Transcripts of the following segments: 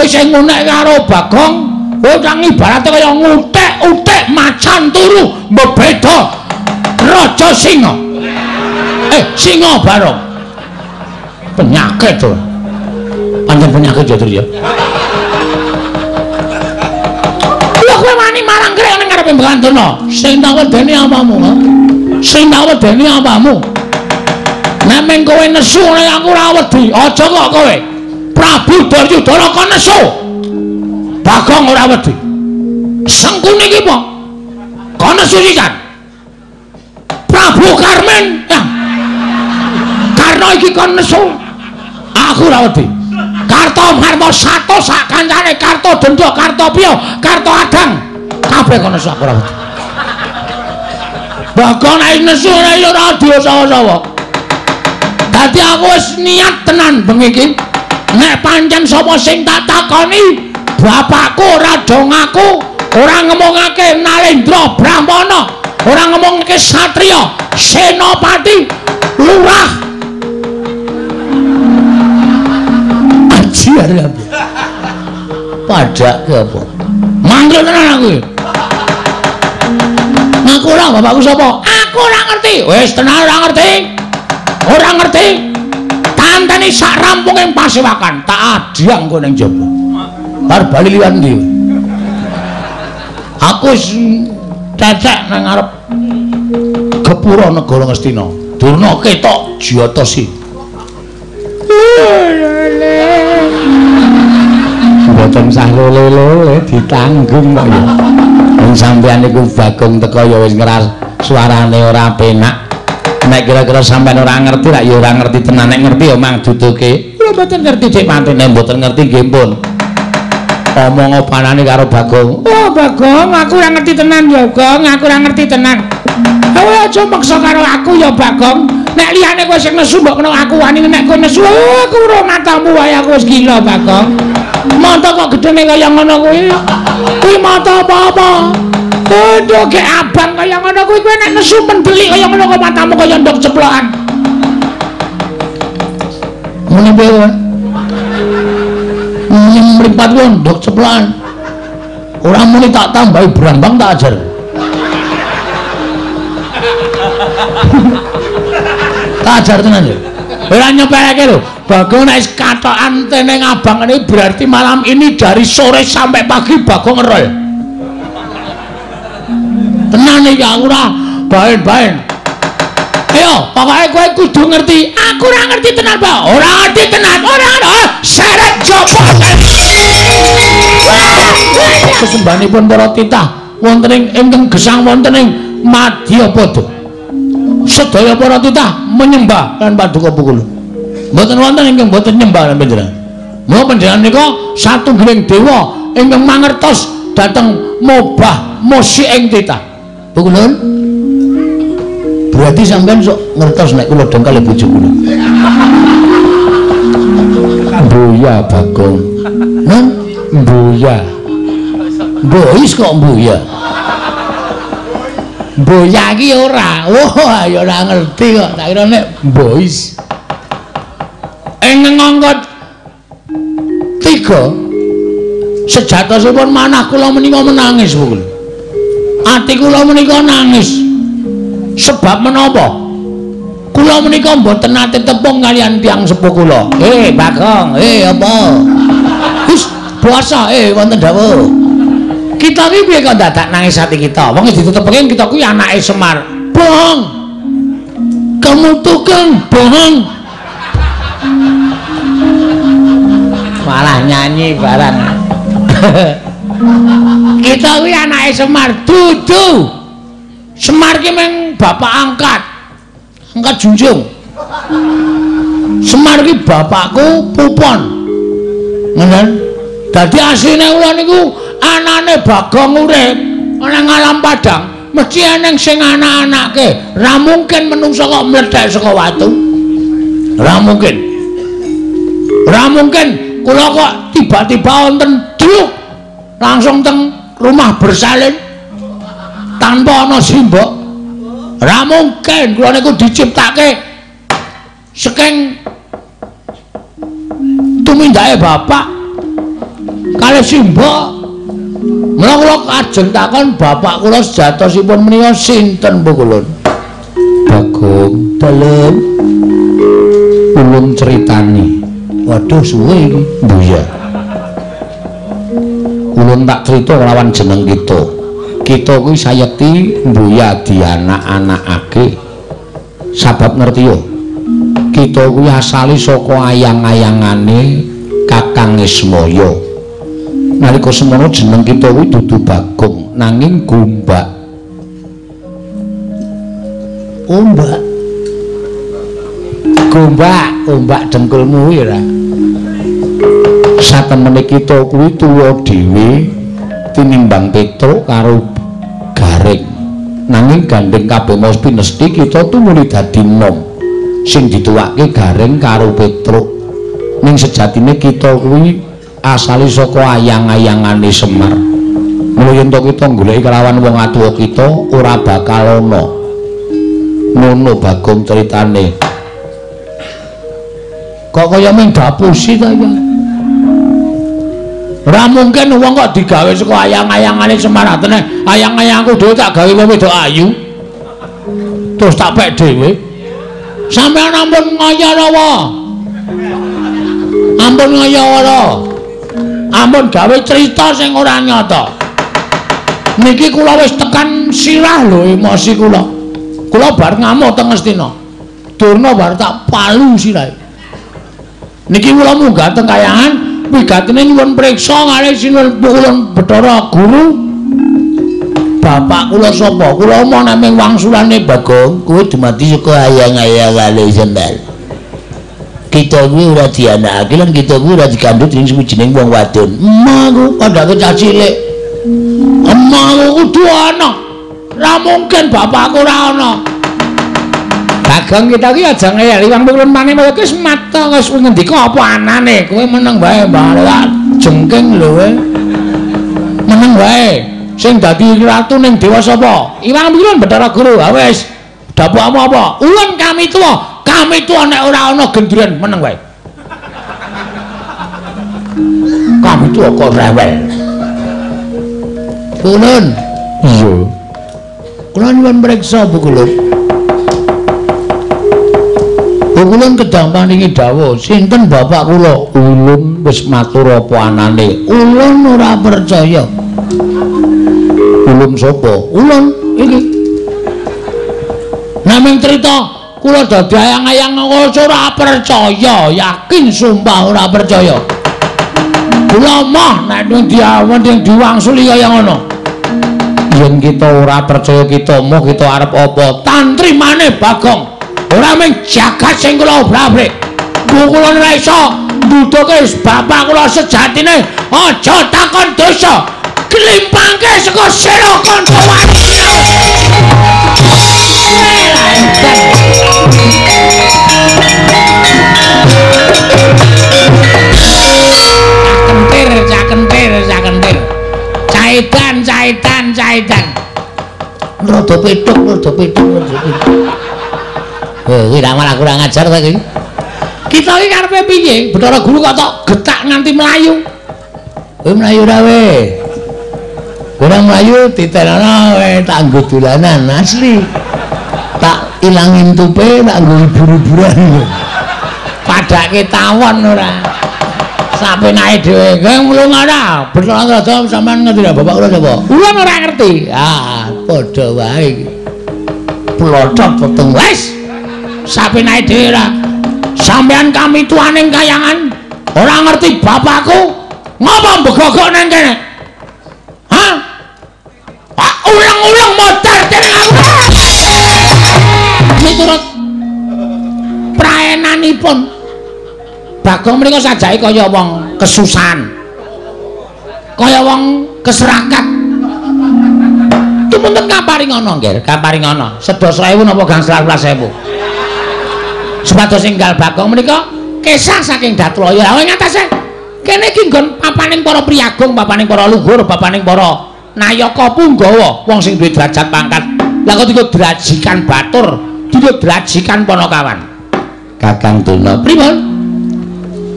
Kowe sing ngunek karo Bagong, kowe kang ibarate kaya ngutek-utek macan turu mbebeda Raja Singa. Singa Barong. Penyakit to. Pancen penyakit ya, Tru ya. Lha kowe wani marang krek ning ngarepe Mbah. Sing tak wedeni apamu, ha? Sing tak wedeni apamu? Nek meng kowe nesu nek aku ora wedi, aja kok kowe. Prabu Duryudana kon nesu. Bagong ora wedi. Sengkuni iki apa? Kon nesu sisan. Prabu Karmen. Ya. Karena iki kon nesu, aku ora wedi. Karto Marmo sato sak kancane, Karto Dendha, Karto Piyo, Karto Adang, kabeh kon nesu aku ora wedi. Bagong nek nesu ora ora diosawa-sawa. Dadi aku wis niat tenan bengi iki. Nek pancen sapa sing tak takoni, bapakku ora do ngaku, ora ngomongake Nalendra Brahmana, ora ngomongake satriya, senopati, lurah. Aji arep. Padake apa? Manggil tenan aku. Ngaku ora bapakku sapa? Aku ora ngerti. Wis tenan ora ngerti. Ora ngerti. Tanteni sak rampung ing pasewakan, tak adhiang kowe ning jaba. Bar bali liwat ndi? Aku wis cecek nang ngarep gepura negara Ngastina. Durna ketok jiyatasi. Mboten sah lele-lele ditanggung kok ya. Wong sampeyan niku Bagong teko ya wis ngeras suarane ora penak. Nek kira-kira sampeyan ora ngerti rak ya ora ngerti tenan, nek ngerti ya mang duduke. Kula mboten ngerti Dik Mantene, mboten ngerti nggih pun. Omong opanane karo Bagong. Oh Bagong, aku ora ngerti tenan ya, Gong, aku ora ngerti tenan. Kowe aja maksa karo aku ya Bagong. Nek liyane kowe sing nesu mbok kena aku wani, nek kowe nesu aku ora matamu wae aku wis gila Bagong. Mata kok gedene kaya ngono kuwi. Kuwi mata apa-apa? Aduh, gek abang kaya ngono kuwi kowe nek nesu mendelik kaya ngono kok matamu kaya ndok ceplokan. Muni piye kowe? Muni mripat kuwi ndok ceplokan. Ora muni tak tambahi brambang tak ajar. Tak ajar tenan ya. Ora nyepeleke lho. Bagong nek katokan teneng abang ini berarti malam ini dari sore sampai pagi Bagong ngerol. Tenan iki aku ora baen-baen. Ayo, pokoke kowe kudu ngerti. Aku ora ngerti tenan, Pak. Ora ngerti tenan. Ora ora. Seret jopo. Sesembahanipun para titah wonten ing ingkang gesang wonten ing Madyapada. Sedaya para titah menyembah lan paduka pukul. Mboten wonten ingkang mboten nyembah lan panjenengan. Mula panjenengan nika satunggiling dewa ingkang mangertos dhateng mobah mosi ing titah. Pukulun. Berarti sampean sok ngertos nek kula dongkal bojo kula. Mbuya Bagong. Nang mbuya. Mbois kok mbuya. Mbuya iki ora. Oh, ya ora ngerti kok. Tak kira nek mbois. Ing ngangka 3 sejatosipun manah kula menika menangis pukul. Ati kula menika nangis. Sebab menapa? Kula menika mboten nate tepung kalian tiyang sepuh kula. Bagong, apa? Wis puasa, wonten dawuh. Kita iki piye kok dadak nangis ati kita? Wong ditetepengen kita kuwi anake Semar. Bohong. Kamu tukang bohong. Malah nyanyi barang. Kita kuwi anake Semar, dudu. Semar ki meng bapak angkat. Angkat junjung. Semar ki bapakku Pupon. Ngoten. Dadi asline kula niku anane Bagong urip ana ngalam padang, mesti eneng sing anak-anake. Ra mungkin menungsa kok mlethek saka watu. Ra mungkin. Ra mungkin kula kok tiba-tiba wonten druk langsung teng rumah bersalin tanpa ana simbok. Ra mungkin kula niku diciptake saking tumindake bapak. kalih simbok. Mula kula kajeng takon bapak kula sejatosipun menika sinten Bu Kulun? Bagong dalem ulun critani. Waduh suwe iki. Iya. Ulun tak crita lawan jeneng kita. Kita kuwi sayekti mbuya dianak-anakake. Sabab ngerti yo. Kita kuwi asale saka ayang-ayangane Kakang Ismaya. Nalika semono jeneng kita kuwi dudu Bagong nanging Gombak. Ombak. Gombak, ombak dengkulmu kuwi ora. Satemene kita kuwi tuwa dhewe tinimbang Petruk karo Gareng. Nanging gandeng kabeh mau pinesti kita tumuli dadi nom sing dituwake Gareng karo Petruk. Ning sejatine kita kuwi asale saka ayang-ayangane Semar. Mula yen to kita goleki kelawan wong atuwa kita ora bakal ana. Ngono Bagong critane. Kok kaya mung dapusi ta ya? Ora mungkin wong kok digawe saka ayang-ayangane Semar. Atene ayang-ayangku dhewe tak gawe wong wedok ayu. Terus tak pek dhewe. Sampeyan ampun ngaya rawa. Ampun ngaya ora. Ampun gawe cerita sing ora nyata. Niki kula wis tekan sirah lho emosi kula. Kula bar ngamuk teng Ngastina. Durna bar tak palu sirahe. Niki kula munggah teng kayangan wigatine nyuwun priksa kalih sinuwun Pukulun Bathara Guru. Bapak kula sapa? Kula omong naming wangsulane Bagong, kuwi dumadi saka ayang-ayangane Semar. Kita kuwi ora dianakake lan kita kuwi ora dikandhut dening suwijining wong wadon. Emah aku padake cah cilik. Emah aku kudu ana. Ora mungkin bapakku ora ana. Bagong kita iki aja ngeyel wong Pukulun Manimaya ki wis mata wis ngendika apa anane. Kowe meneng wae Mbah. Jengking lho kowe. Meneng wae. Sing dadi ratu ning dewa sapa? Iwang Pukulun Bathara Guru. Ha wis. Dapukmu apa? Ulun kami tuwa. Kami tuwa nek ora ana gendruwan meneng wae. Kami tuwa kok rewel. Kulun. Iya. Kula nyuwun priksa Bu Kulun. Bu Kulun kedang paringi dawuh, sinten bapak kula? Ulun wis matur apa anane. Ulun ora percaya. Ulun sapa? Ulun iki. Naming crita kula dadi ayang-ayang ora percaya, yakin sumpah ora percaya. Kula moh nek diawen diwangsuli kaya ngono. Yen kita ora percaya kita moh kita arep apa? Tantri maneh Bagong. Ora mung jagat sing kula obrak-abrik. Kula ora iso nduduke bapak kula sejatine. Aja takon dosa. Klimpangke saka sira kanca wani. Cakentir, cakentir, cakentir. Caidan, caidan, caidan. Rada petuk, rada petuk, rada petuk. Kuwi ra malah kurang ajar ta iki. Kita iki karepe piye? Bathara Guru kok tok getak nganti mlayu. Kowe mlayu ra we? Ora mlayu diterana we tak nggo dolanan asli. Tak ilangin tupe tak nggo hibur-hiburan. Padake tawon ora. Sapenake dhewe. Kowe mlung ora? Bathara Raja sampean ngerti ra bapak kula sapa? Ulun ora ngerti. Ah, padha wae iki. Plotot peteng wis. Sapenake dhewe ora. Sampean kami tuaning kayangan ora ngerti bapakku ngopo mbegogok nang kene. Hah? Pak ulang-ulang modar dening aku. Miturut praenanipun Bagong menika sajake kaya wong kesusahan. Kaya wong keserakat. Tumunten kaparingono nggih, kaparingono. Sedasa ewu napa gangsal welas ewu. Supados enggal Bagong menika kesah saking Datlaya. Lah ing atase kene iki nggon papaning para priyagung, papaning para luhur, papaning para nayaka punggawa, wong sing duwe derajat pangkat. Lah kok dienggo drajikan batur, dienggo drajikan panakawan. Kakang Duna, pripun?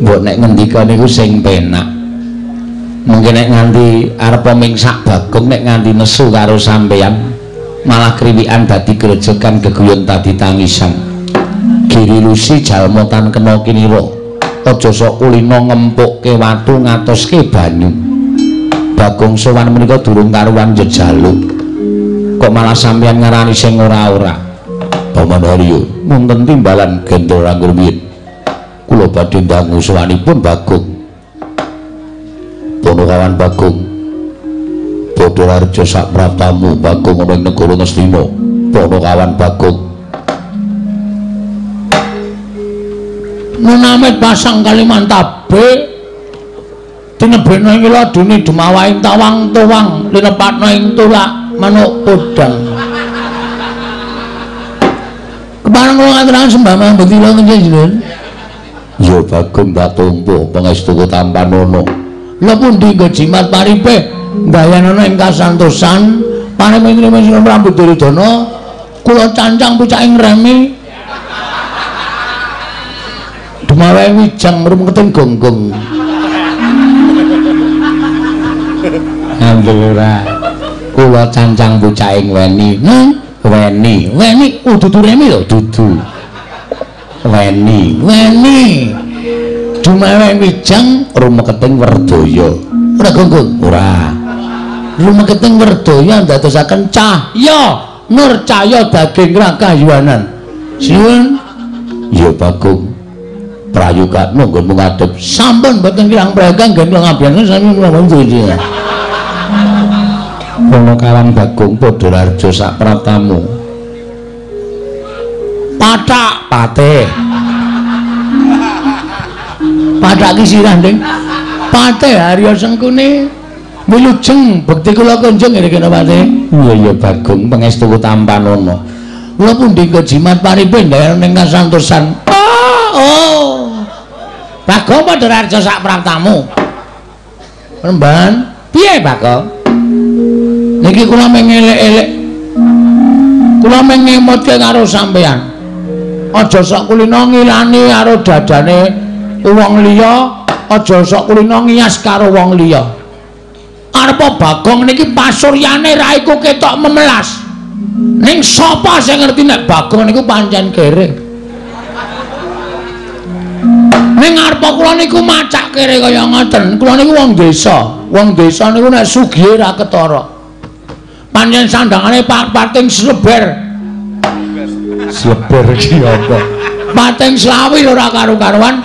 Mbok nek ngendika niku sing penak. Mengko Mungkin nek nganti arep mingsak Bagong nek nganti nesu karo sampeyan malah kriwikan dadi grejegan geguyon dadi tangisan. Giri Lusi jalma tan kena kinira. Aja sok kulina ngempukke watu ngatoske banyu. Bagong sowan menika durung karuan jejaluk. Kok malah sampeyan ngarani sing ora-ora. Paman Haryo, wonten timbalan Gendro Ranggurwit. Kula badhe ndangu sowanipun Bagong. Ponokawan Bagong. Bathara Harja sak praptamu Bagong ana ing negara Ngastina. Ponokawan Bagong. Munamit pasang Kalimantabe tinebena ing ladune dumawaing tawang tuwang linepatna ing tulak manuk podang. Kepareng kula ngaturaken sembah mambeti kula njenengan. Ya Bagong tak tampa pangestuku tampanana. Lha pundi nggo jimat paripe ndayanana ing kasantosan panemipun Prabu Duryudana kula cancang pucaking remi dumawae wijang rumketing gonggong. Ngandel ora. Kula cancang pucaking weni. Weni, weni dudu remi lho, dudu. Weni, weni. Dumawae wijang rumeketing werdaya. Ora gonggong, ora. Rumeketing werdaya ndadosaken cahya nur cahya daging rakayuwanan. Siwun. Ya Bagong. Prayugatno nggonmu ngadhep. Sampun mboten kirang prayoga nggen kula ngabiyasani sami kula mboten. Ponokawan Bagong Padha Harja sak praptamu. Pathak patih. Pathak ki sirah, Ding. Patih Harya Sengkuni wilujeng bekti kula kunjung ngriki Patih. Iya ya Bagong pangestuku tampanana. Kula pundi nggo jimat paripe ndayana ing kasantosan. Oh. Bagong Padha Harja sak praptamu. Remban, piye Bagong? Niki kula mung elek-elek. Kula mung ngemutke karo sampeyan. Aja sok kulina ngilani karo dadane wong liya, aja sok kulina ngiyas karo wong liya. Arepa Bagong niki pasuryane raiku ketok memelas. Ning sapa sing ngerti nek Bagong niku pancen kere? Ning arepa kula niku macak kere kaya ngoten. Kula niku wong desa. Wong desa niku nek sugihe ra ketara. Pancen sandangane pating sleber. Sleber ki apa? Pating slawi ora karu-karuan.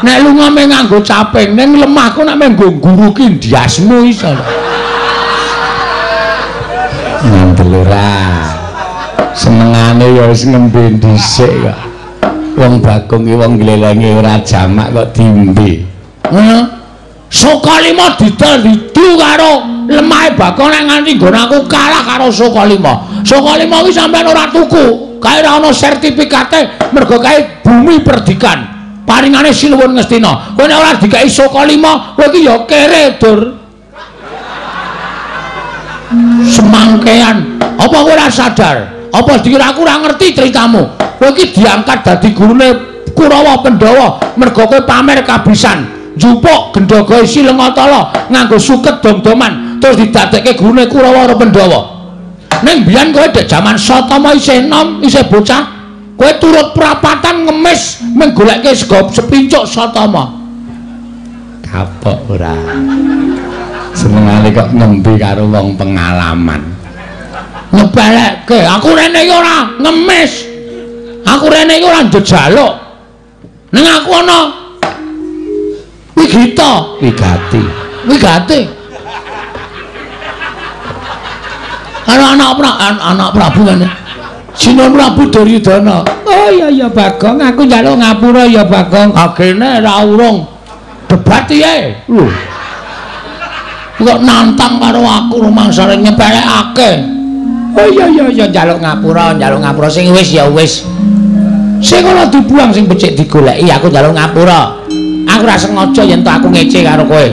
Nek lunga mung nganggo caping, ning lemahku nek mung nggo nguruki ndiasmu iso. Ngandel ora. Senengane ya wis ngembe dhisik kok. Wong Bagong ki wong glelenge ora jamak kok diombe. Ngono. Sukalima didol didu karo lemahe Bagong nek nganti nggon aku kalah karo Sukalima. Sukalima kuwi sampean ora tuku, kae ora ana sertifikate mergo kae bumi perdikan. Paringane Sinuwun Ngastina. Kowe nek ora dikai Sukalima, kowe iki ya kere, Dur. Semangkean. Apa kowe ora sadar? Apa dikira aku ora ngerti ceritamu? Kowe iki diangkat dadi gurune Kurawa Pandhawa mergo kowe pamer kabisan. Njupuk gendhoga isi Lengatala nganggo suket dom-doman terus didadekke gurune Kurawa karo Pandhawa. Ning biyen kowe dek jaman Satama isih enom, isih bocah, kowe turut prapatan ngemis mung goleke sego sepincuk Satama. Kapok ora. Senengane kok ngembe karo wong pengalaman. Nyepelekke, aku rene iki ora ngemis. Aku rene iki ora njejaluk. Ning aku ana wigita, wigati. Wigati. Karo anak Prabu kan. Sinuwun Prabu Duryudana. Oh iya iya Bagong, aku njaluk ngapura ya Bagong. Agene ra urung. Debat piye? Lho. Kok nantang karo aku rumangsane nyepelekake. Oh iya iya iya njaluk ngapura sing wis ya wis. Sing ora dibuang sing becik digoleki, aku njaluk ngapura. Aku ora sengaja yen to aku ngece karo kowe.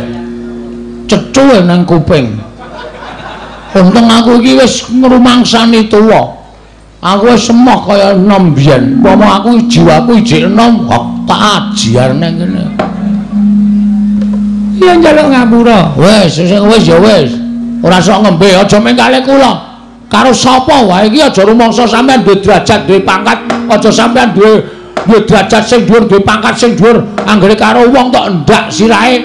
Cecuwe nang kuping. Untung aku iki wis ngrumangsani tuwa. Aku wis emoh kaya enom biyen. Umpama aku jiwaku ijik enom, tak ajiar nang kene. Iya njaluk ngapura. Wis, wis ya wis. Ora sok ngembe, aja mengkale kula. Karo sapa wae iki aja rumangsa sampean duwe derajat, duwe pangkat, aja sampean duwe derajat sing dhuwur, duwe pangkat sing dhuwur, anggere karo wong tok endak sirahe.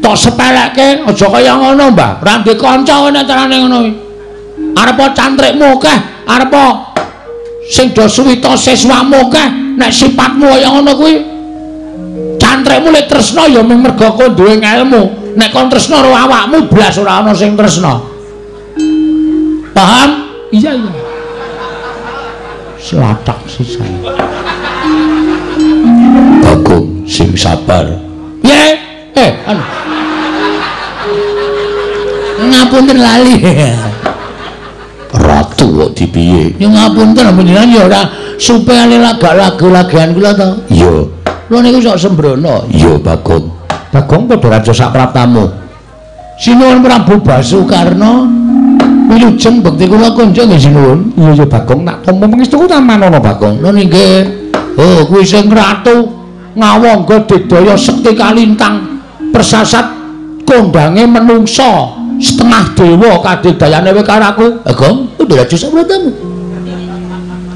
Tok sepelekke, aja kaya ngono, Mbah. Ora duwe kanca nek carane ngono kuwi. Arepa cantrikmu akeh, arepa sing do suwita siswamu akeh, nek sipatmu kaya ngono kuwi cantrikmu lek tresna ya mung merga kowe duwe ngelmu. Nek kon tresna karo awakmu blas ora ana sing tresna. Paham? Iya iya. Selatak sisan. Bagong sing sabar. Piye? Anu. Ngapunten lali. Ratu kok dipiye? Ya ngapunten panjenengan ya ora supaya lagak-lagu-lagian kula to. Iya. Kula niku sok sembrono. Iya, Bagong. Bagong padha raja sak praptamu. Sinuwun Prabu Basukarna. Wilujeng bekti kula kunjung nggih sinuwun. Iya ya Bagong, tak tampa pangestuku tamanono Bagong. Lho nggih. Oh, kuwi sing ratu ngawangga digdaya sekti kalintang persasat kondange menungsa setengah dewa kadigdayane kowe karo aku. Bagong, padha raja sak praptamu.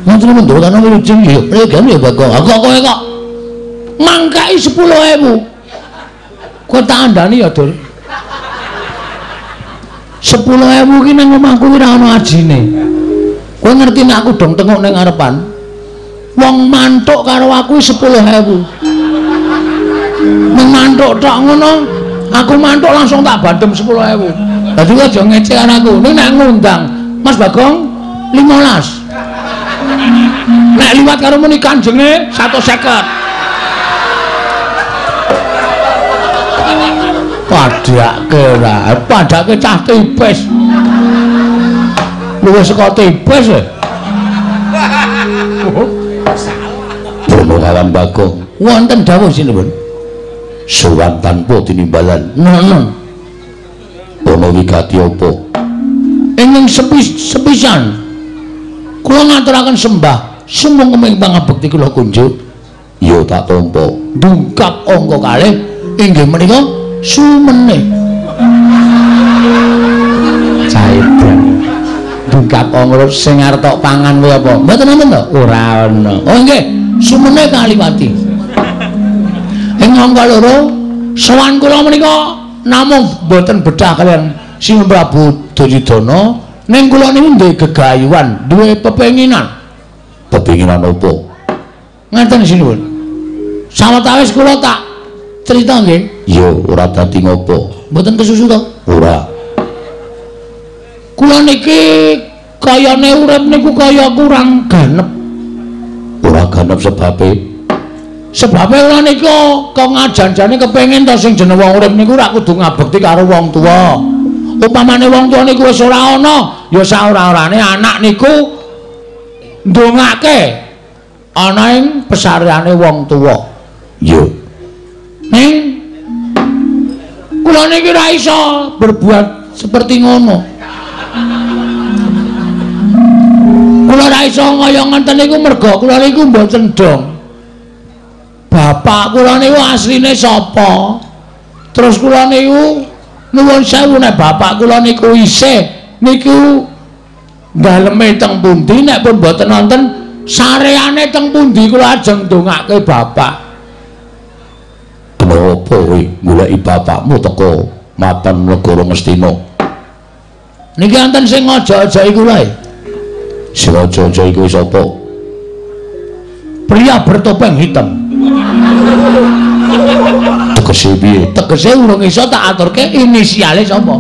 Wonten mendura wilujeng ya. Regane ya Bagong. Aku kowe kok mangkai 10.000. Kowe tak andani ya, Dur. 10.000 ki nang omahku ora ana ajine. Kowe ngerti nek aku dong tengok ning ngarepan. Wong mantuk karo aku 10.000. Mung mantuk tok ngono, aku mantuk langsung tak bandem 10.000. Dadi aja ngece karo aku. Ning nek ngundang Mas Bagong 15. Nek liwat karo muni kanjenge 150. Padhake ora, padhake cah tipis. Luwih saka tipis e. Punakawan Bagong, wonten dawuh sinuwun. Sowan tanpa tinimbalan. Nono. Ana wigati apa? Ingkang sepisan kula ngaturaken sembah sumung keming pangabekti kula kunjuk. Ya tak tampa. Dungkap angka kalih inggih menika sumene. Caidan. Dungkap angka sing arep tok pangan kuwi apa? Mboten wonten to? Ora ana. Oh nggih, sumene kaliwati. Ing angka loro sowan kula menika namung mboten bedah kaliyan Sinuwun Prabu Duryudana, ning kula niku duwe gegayuhan, duwe pepenginan. Pepenginan apa? Ngeten sinuwun. Sawetawis kula tak cerita nggih. Ya ora dadi ngopo. Mboten kesusu to? Ora. Kula niki kayane urip niku kaya kurang ganep. Ora ganep sebabe? Sebabe kula niku kok ngajan-jane kepengin to sing jeneng wong urip niku ora kudu ngabekti karo wong tuwa. Upamane wong tuwa niku wis ora ana, ya saora-orane anak niku ndongake ana ing pesareane wong tuwa. Ya. Ning kula niki ora iso berbuat seperti ngono. Kula ora iso kaya ngenten niku merga kula niku mboten dong. Bapak kula niku asline sapa? Terus kula niku nuwun sewu nek bapak kula niku isih niku daleme teng pundi, nek pun mboten wonten sareane teng pundi kula ajeng ndongake bapak. Kenapa kowe goleki bapakmu teko mapan negara Ngastina? Niki wonten sing aja-aja iku lho. Sing aja-aja iku sapa? Pria bertopeng hitam. Tegese piye? Tegese urung iso tak aturke inisiale sapa.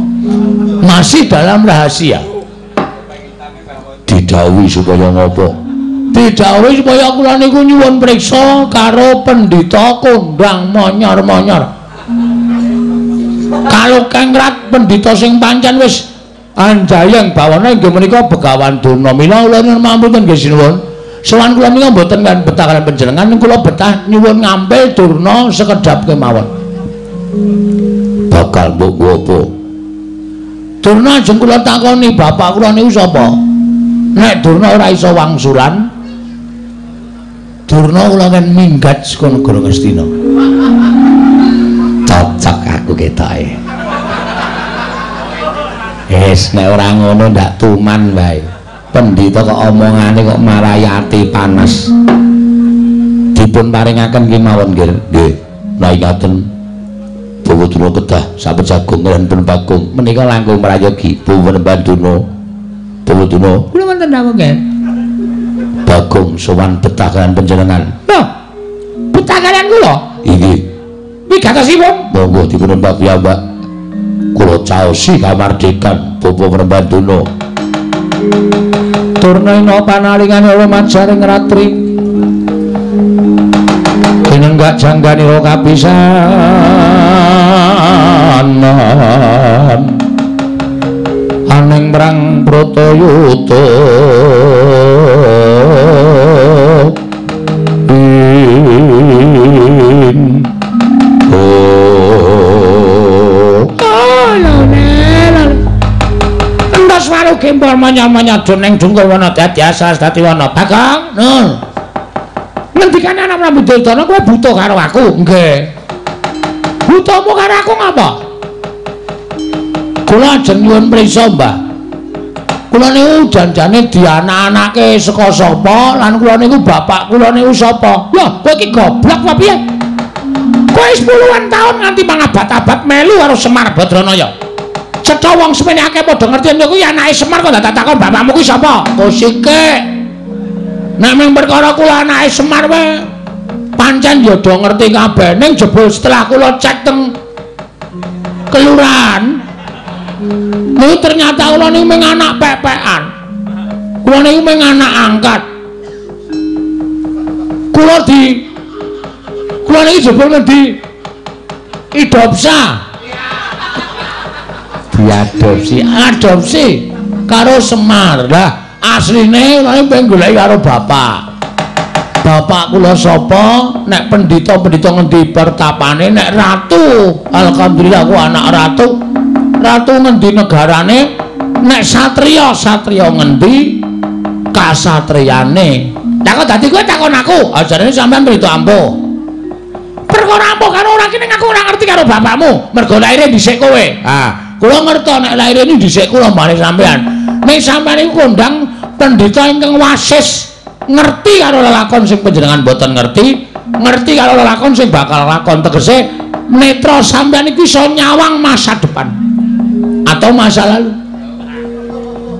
Masih dalam rahasia. Didhawuhi supaya ngopo? Didhawuhi supaya kula niku nyuwun priksa karo pendhita kondang monyor-monyor. Kalau kengrat pendhita sing pancen wis anjayeng bawana inggih menika Begawan Durna. Mila kula nyuwun mampunten nggih sinuwun. Sowan kula menika mboten kan betah kaliyan panjenengan, kula betah nyuwun ngampil Durna sekedhap kemawon. Bakal mbok nggo apa? Durna ajeng kula takoni bapak kula niku sapa? Nek Durna ora iso wangsulan, Durna kula kan minggat saka negara Ngastina. Cocok aku ketoke. Wis nek ora ngono ndak tuman wae. Pendhita kok omongane kok marai ati panas. Dipun paringaken kemawon nggih. Nggih. Menawi ngaten Bawaduna kedah sabet jagung lan pun Bagong menika langkung prayogi Bawa Banduna. Bawaduna kula wonten dawuh nggih. Bagong sowan betah kalian panjenengan. Lho, betah kalian kula? Inggih. Wigatosipun? Monggo dipun nembak piyambak. Kula caosi kamardikan Bapak Prembanduna. Turnaina panalingane lumajaring ratri. Tinenggak jangganira kapisanan. Aning prang Bratayuda. Gempol manya-manya ning dungkul wana dadi asas dadi wana. Bagong, Nur. Ngendikane anak Prabu Duryudana kowe buta karo aku? Nggih. Butamu karo aku ngapa? Kula ajeng nyuwun prisa, Mbah. Kula niku janjane dianak-anake saka sapa lan kula niku bapak kula niku sapa? Lho, kowe iki goblok apa piye? Kowe wis puluhan taun nganti mangabad-abad melu karo Semar Badranaya. Cetha wong semene akeh padha ngerti yen kuwi anake Semar kok dadak takon bapakmu kuwi sapa? Kosike. Nek mung perkara kula anake Semar wae pancen ya do ngerti kabeh, ning jebul setelah kula cek teng kelurahan niku ternyata kula niku mung anak pepekan. Kula niku mung anak angkat. Kula niku jebul ngendi idopsa. Diadopsi, adopsi karo Semar. Lah asline kula pengen goleki karo bapak. Bapak kula sapa? Nek pendhita-pendhita ngendi pertapane, nek ratu, alhamdulillah aku anak ratu. Ratu ngendi negarane? Nek satriya, satriya ngendi kasatriyane? Lah kok dadi kowe takon aku, ajarane sampean pendhita ampuh. Perkara ampuh karo ora kene aku ora ngerti karo bapakmu, mergo laire dhisik kowe. Ah, kula ngerti nek laire ini dhisik kula mbane sampean. Nek sampean iku kondang pendhita ingkang wasis, ngerti karo lelakon sing panjenengan mboten ngerti, ngerti karo lelakon sing bakal lakon, tegese netra sampean iku iso nyawang masa depan atau masa lalu.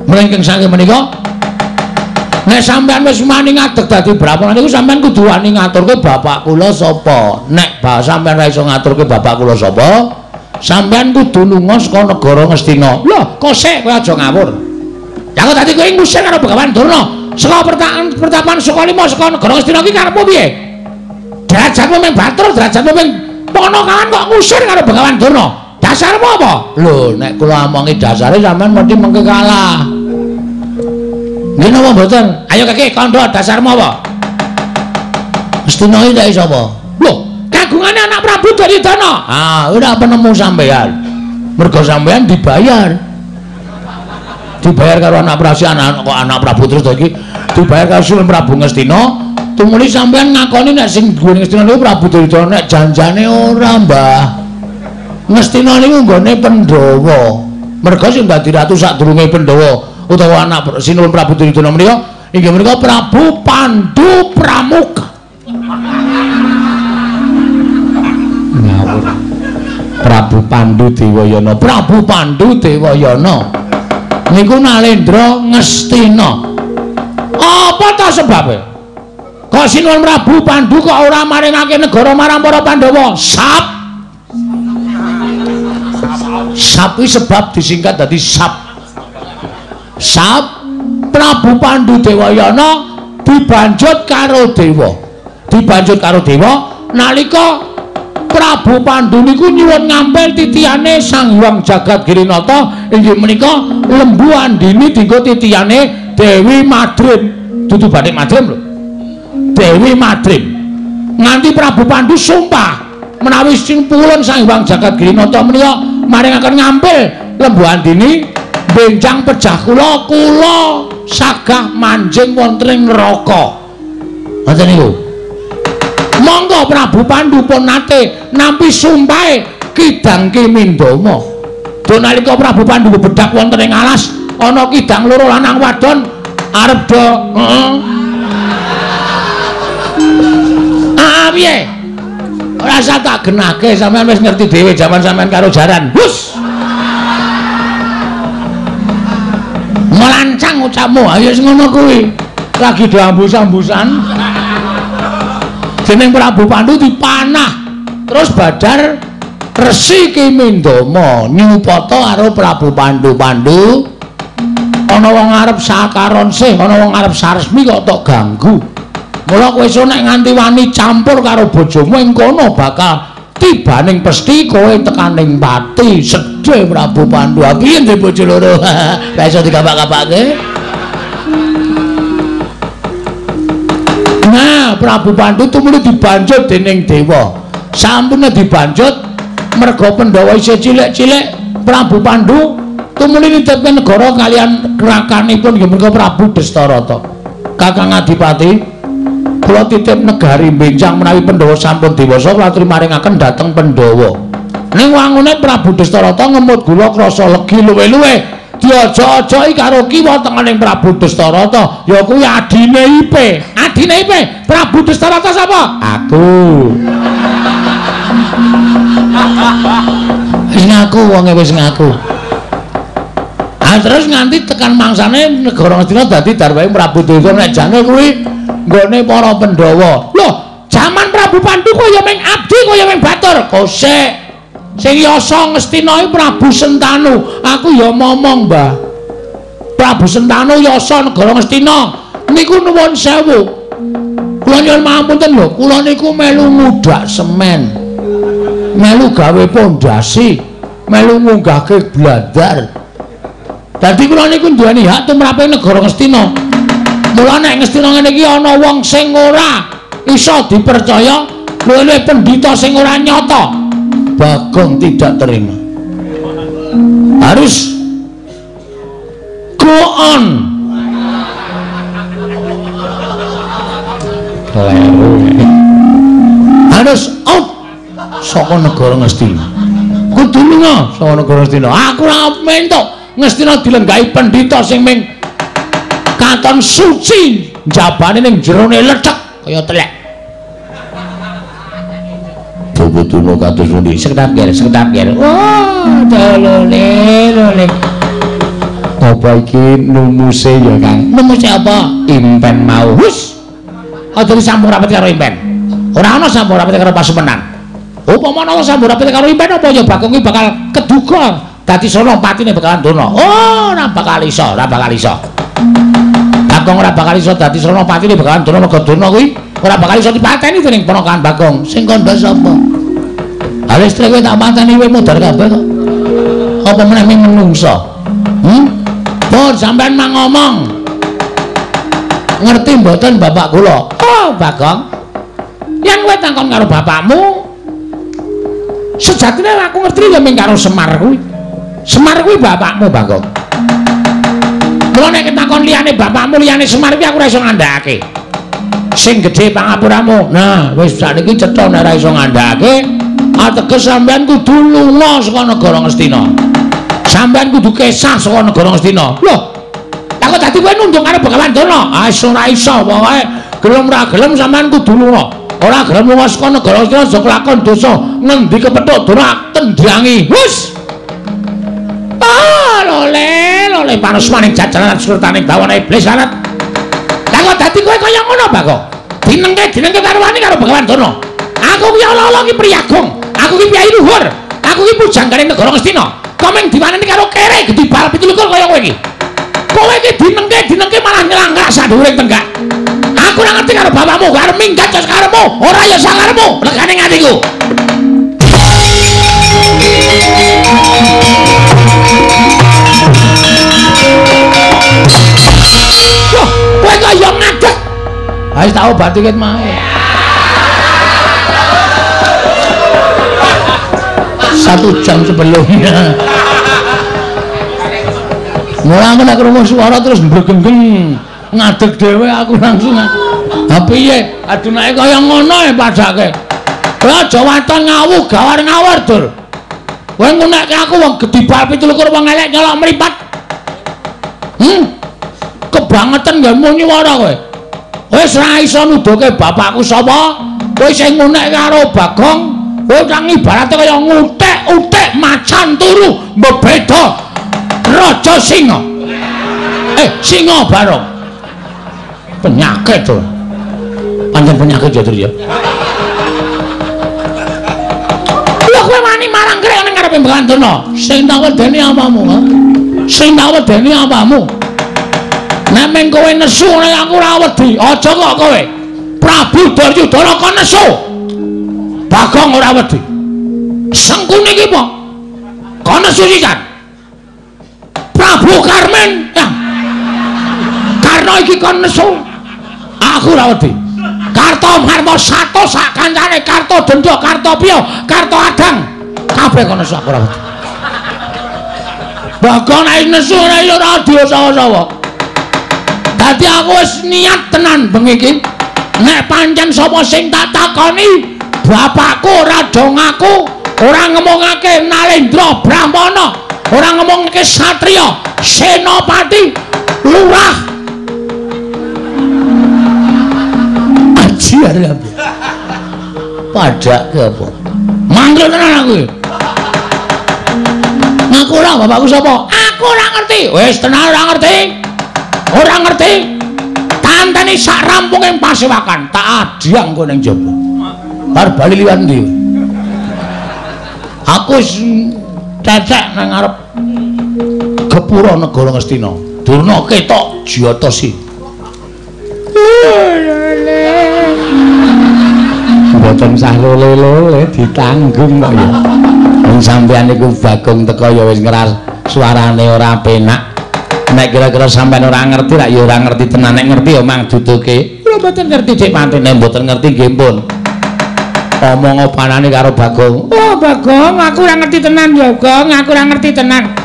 Mlengking saking menika nek sampean wis wani ngadeg dadi brahmana niku sampean kudu wani ngaturke bapak kula sapa. Nek sampean ora iso ngaturke bapak kula sapa, sampean kudu lunga saka negara Ngastina. Lho, kok sik kowe aja ngawur. Ya kok dadi kowe ngusir karo Begawan Durna saka pertapan Sukalima saka negara Ngastina iki karepmu piye? Derajatmu mung Batur, derajatmu mung Ponokawan kok ngusir karo Begawan Durna. Dasarmu apa? Lho, nek kula omongi dasare sampean mesti mengke kalah. Nggih napa mboten? Ayo keke kandha dasarmu apa? Ngastina iki tak sapa? Lho, kagungane anak Prabu Duryudana. Ah, ora penemu sampean. Mergo sampean dibayar. Dibayar karo anak Prabu, anak kok anak Prabu terus to iki dibayar karo Sunan Prabu Ngastina. Tumuli sampean ngakoni nek sing duwe Ngastina niku Prabu Duryudana, nek janjane ora, Mbah. Ngastina niku nggone Pandhawa. Mergo sing dadi ratu sadurunge Pandhawa utawa anak Sinuwun Prabu Duryudana menika inggih menika Prabu Pandu Pramuka. Ngawur. Prabu Pandu Dewayana, Prabu Pandu Dewayana niku Nalendra Ngastina. Apa ta sebabe? Kok Sinuwun Prabu Pandu kok ora maringake negara marang para Pandhawa? Sap. Sap iki sebab disingkat dadi sap. Sap Prabu Pandu Dewayana dibanjut karo dewa. Dibanjut karo dewa nalika Prabu Pandu niku nyuwun ngampil titihane Sang Hyang Jagat Girinata inggih menika Lembu Andini dinggo titihane Dewi Madrim. Dudu batik Madrim lho. Dewi Madrim. Nganti Prabu Pandu sumpah menawi sing pulun Sang Hyang Jagat Girinata menika maringaken ngampil Lembu Andini benjang pejah kula, kula sagah manjing wonten ing neraka. Ngoten niku. Monggo Prabu Pandu pun nate nampi sumpahe Kidang Ki Mindama. Do nalika Prabu Pandu bedak wonten ing alas, ana kidang loro lanang wadon arep do heeh. Ah piye? Ora usah tak genahke, sampean wis ngerti dhewe jaman sampean karo jaran. Hus. Melancang ucapmu, ayo wis ngono kuwi. Lagi do ambus-ambusan. Dening Prabu Pandu dipanah. Terus badar Resi Ki Mindama nyupata karo Prabu Pandu. Pandu ana wong arep sakaron sih, ana wong arep saresmi kok tok ganggu. Mula kowe iso nek nganti wani campur karo bojomu ing kono bakal tibaning pesthi kowe tekaning pati. Sedhe Prabu Pandu. Piye ndek bojo loro? Ra iso dikapak-kapake. Nah, Prabu Pandu tumuli dibanjut dening dewa. Sampune dibanjut merga Pandhawa isih cilik-cilik, Prabu Pandu tumuli nitipke negara kalian rakanipun nggih menika Prabu Destarata. Kakang Adipati, kula titip negari benjang menawi Pandhawa sampun dewasa kula aturi maringaken dhateng Pandhawa. Ning wangune Prabu Destarata ngemut gula krasa legi luwe-luwe. Diaja-ajaki karo kiwa tengening Prabu Destarata, ya kuwi adine Ipe. Adine Ipe, Prabu Destarata sapa? Aku. Wis ngaku wonge wis ngaku. Ah terus nganti tekan mangsane negara Ngastina dadi darwahe Prabu Duryudana. Nek jane kuwi nggone para Pandhawa. Loh, jaman Prabu Pandu kaya ming abdi kaya ming batur. Kosek. Sing yasa Ngastina iki Prabu Sentanu. Aku ya momong, Mbah. Prabu Sentanu yasa negara Ngastina niku nuwun sewu. Kula nyuwun pangapunten lho, kula niku melu ngudak semen. Melu gawe pondasi, melu ngunggahke blandar. Dadi kula niku nduweni hak tumrape negara Ngastina. Mula nek Ngastina ngene iki ana wong sing ora iso dipercaya, luwih pendhita sing ora nyata. Bagong tidak terima. Harus go on. Kleru. Harus out saka negara Ngastina. Kudu lunga saka negara Ngastina. Aku ora mentok Ngastina dilenggahi pendhita sing ming katon suci njabane ning jerone lethek kaya telek. Duduno kados pundi? Sekedap ger, sekedap ger. Wah, dolole, lole. Apa iki numuse ya, Kang? Numuse apa? Impen mau. Hus. Aja disambung rapet karo impen. Ora ana sambung rapet karo pasumenan. Upama ana sambung rapet karo impen apa ya Bagong iki bakal keduga dadi sono patine bakalan dono. Oh, ora bakal iso, ora bakal iso. Bagong ora bakal iso dadi sono patine bakalan dono mergo dono kuwi ora bakal iso dipateni dening ponakan Bagong. Sing kandha sapa? Ha listrik kowe tak pateni kowe modar kabeh kok. Apa meneh ming menungso? Pun sampean mang ngomong. Ngerti mboten bapak kula? Oh, Bagong. Yen kowe takon karo bapakmu, sejatine aku ngerti ya ming karo Semar kuwi. Semar kuwi bapakmu, Bagong. Mula nek takon liyane bapakmu, liyane Semar kuwi aku ora iso ngandhakake. Sing gedhe pangapuramu. Nah, wis sakniki cetha nek ora iso ngandhakake, ateges sampean kudu lunga saka negara Ngastina. Sampean kudu kesah saka negara Ngastina. Loh, lah kok dadi kowe nunduk karo Begawan Durna? Ah, ora iso, pokoke gelem ora gelem sampean kudu lunga. Ora gelem lunga saka negara Ngastina aja kelakon dosa. Ngendi kepethuk Durna tendrangi. Hus. Ah, lole, lole panusmaning jajaran surtaning bawana iblis lanat. Lah kok dadi kowe kaya ngono, Bagong? Dinengke karo wani karo Begawan Durna. Aku ki ala-ala ki priyagung. Aku ki piyai luhur. Aku ki pujanggane negara Ngastina. Komeng diwaneni karo kere gedhi bal 27 kaya kowe iki. Kowe iki dinengke malah nyelangkrak sadhuwuring tenggak. Aku ora ngerti karo bapakmu, karo minggat ya sakarepmu, ora ya sakarepmu, legane atiku. Wah, kowe kok ya ngadeg. Ha wis tak obati ket mau. 1 jam sebelumnya. Mula aku nek krungu suara terus mbregenggeng ngadeg dhewe aku langsung. Ha piye? Adunake kaya ngono e padake. Kowe aja waton ngawu gawar ngawur, Dur. Kowe ngunekke aku wong gedhi bal 27 wong elek nyolok mripat. Kebangetan nggonmu nyuwara kowe. Wis ra iso nuduhke bapakku sapa? Kowe sing ngunekke karo Bagong, kowe kang ibarate kaya ngutek-utek macan turu mbebeda Raja Singa. Singa Barong. Penyakit to. Pancen penyakit ya, Tru ya. Lha kowe wani marang krek ning ngarepe Mbah. Sing tak wedeni apamu, ha? Sing tak wedeni apamu? Nek meng kowe nesu nek aku ora wedi, aja kok kowe. Prabu Duryudana kon nesu. Bagong ora wedi. Sengkuni iki apa? Kon nesu sisan. Prabu Karmen. Ya. Karena iki kon nesu, aku ora wedi. Karto Marmo sato sak kancane, Karto Dendha, Karto Piyo, Karto Adang, kabeh kon nesu aku ora wedi. Bagong nek nesu ora ora diosawa-sawa. Dadi aku wis niat tenan bengi iki. Nek pancen sapa sing tak takoni, bapakku ora do ngaku, ora ngomongake Nalendra Brahmana, ora ngomongake satriya, senopati, lurah. Aji arep. Padake apa? Mangkel tenan aku. Ngaku ora bapakku sapa? Aku ora ngerti. Wis tenan ora ngerti. Ora ngerti. Tanteni sak rampung ing pasewakan, tak adhyang kowe ning jaba. Bar bali liwat ndi? Aku wis cecek nang ngarep gepura negara Ngastina. Durna ketok jiyata si. Mboten sah lole-lole ditanggung kok ya. Wong sampeyan niku Bagong teko ya wis ngeras suarane ora penak. Nek kira-kira sampeyan ora ngerti rak ya ora ngerti tenan, nek ngerti ya mang duduke. Kula mboten ngerti Dik Pantene, mboten ngerti nggih pun. Omong opanane karo Bagong. Oh Bagong, aku ora ngerti tenan ya, Gong, aku ora ngerti tenan.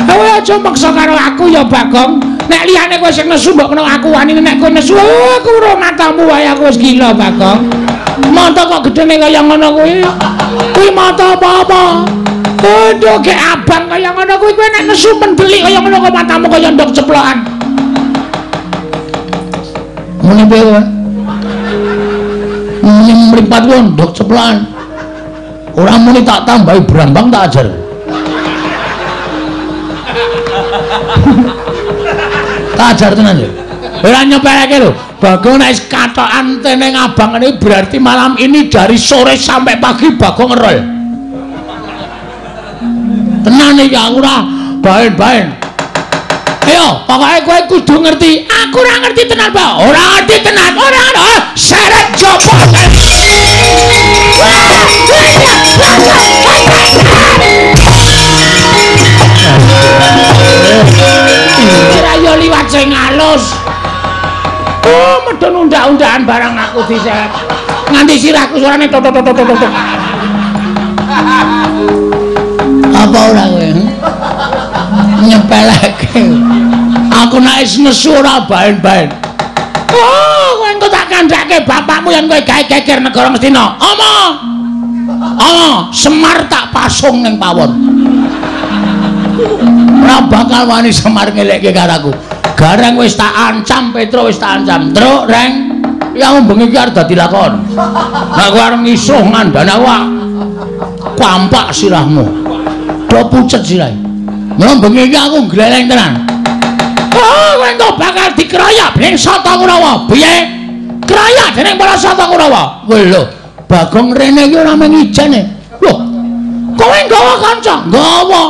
Kowe aja maksa karo aku ya Bagong. Nek liyane kowe sing nesu mbok kena aku wani, nek kowe nesu aku ora matamu wae aku wis gila Bagong. Mata kok gedene kaya ngono kuwi. Kuwi mata apa-apa? Aduh, gek abang kaya ngono kuwi kowe nek nesu mendelik kaya ngono kok matamu kaya ndok ceplokan. Muni piye kowe? Muni mripat kuwi ndok ceplokan. Ora muni tak tambahi brambang tak ajar. Tak ajar tenan ya. Ora nyepeleke lho. Bagong nek katokan teneng abang ini berarti malam ini dari sore sampai pagi Bagong ngerol. Tenan iki aku ora baen-baen. Ayo, pokoke kowe kudu ngerti. Aku ora ngerti tenan, Pak. Ora ngerti tenan. Ora ora. Seret jopo. Kira yo liwat sing alus. Oh, medun undak-undakan barang aku diseret. Nganti sirahku suarane tok tok tok tok tok. Apa ora kowe? Nyepeleke. Aku nek wis nesu ora baen-baen. Oh, kowe engko tak kandhake bapakmu yen kowe gawe geger negara Ngastina. Ama. Ama, Semar tak pasung ning pawon. Ora bakal wani Semar ngelekke karo aku. Gareng wis tak ancam, Petro wis tak ancam. Truk, Reng. Ya bengi iki arep dadi lakon. Nek kowe arep ngisuh ngandani aku kampak sirahmu. Do pucet sirahe. Mula bengi iki aku gleleng tenan. Oh, kowe engko bakal dikeroyok dening Sata Kurawa. Piye? Keroyok dening para Sata Kurawa. Kowe lho, Bagong rene iki ora mung ijene. Lho, kowe nggawa kanca? Nggawa.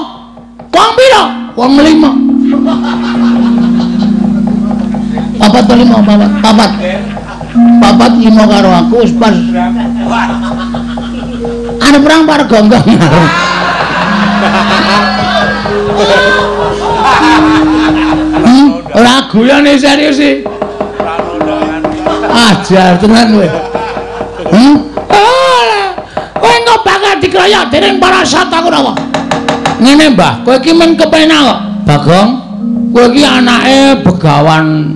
Wong pira? Wong 5. Papat to 5, papat, papat. Papat 5 karo aku wis pas. Arep perang par gonggong. Ora guyone serius sih. Ajar tenan kowe. Kowe engko bakal dikeroyok dening para Sata Kurawa. Ngene, Mbah, kowe iki men kepenak kok. Bagong, kowe iki anake Begawan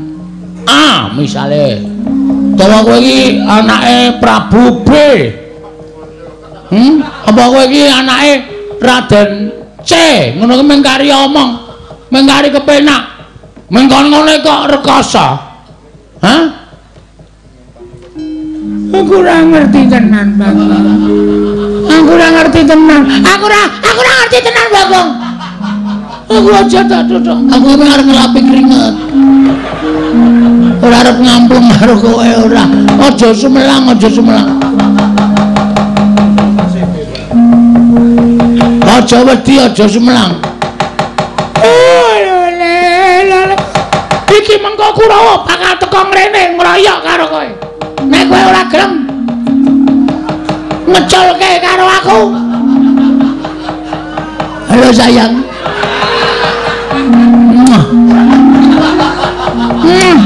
A misale. Utawa kowe iki anake Prabu B. Apa kowe iki anake Raden C ngono ki mung kari omong, mung kari kepenak. Mung kono-ngene kok rekoso. Hah? Aku ora ngerti tenan, Bagong. Aku ora ngerti tenan. Aku ora ngerti tenan, Bagong. Aku aja tak duduk. Aku arep ngelapi keringet. Ora arep ngamplung karo kowe ora. Aja sumelang, aja sumelang. Aja wedi, aja sumelang. Iki mengko Kurawa bakal teko ngrene ngroyok karo kowe. Nek kowe ora gelem ngeculke karo aku. Halo sayang.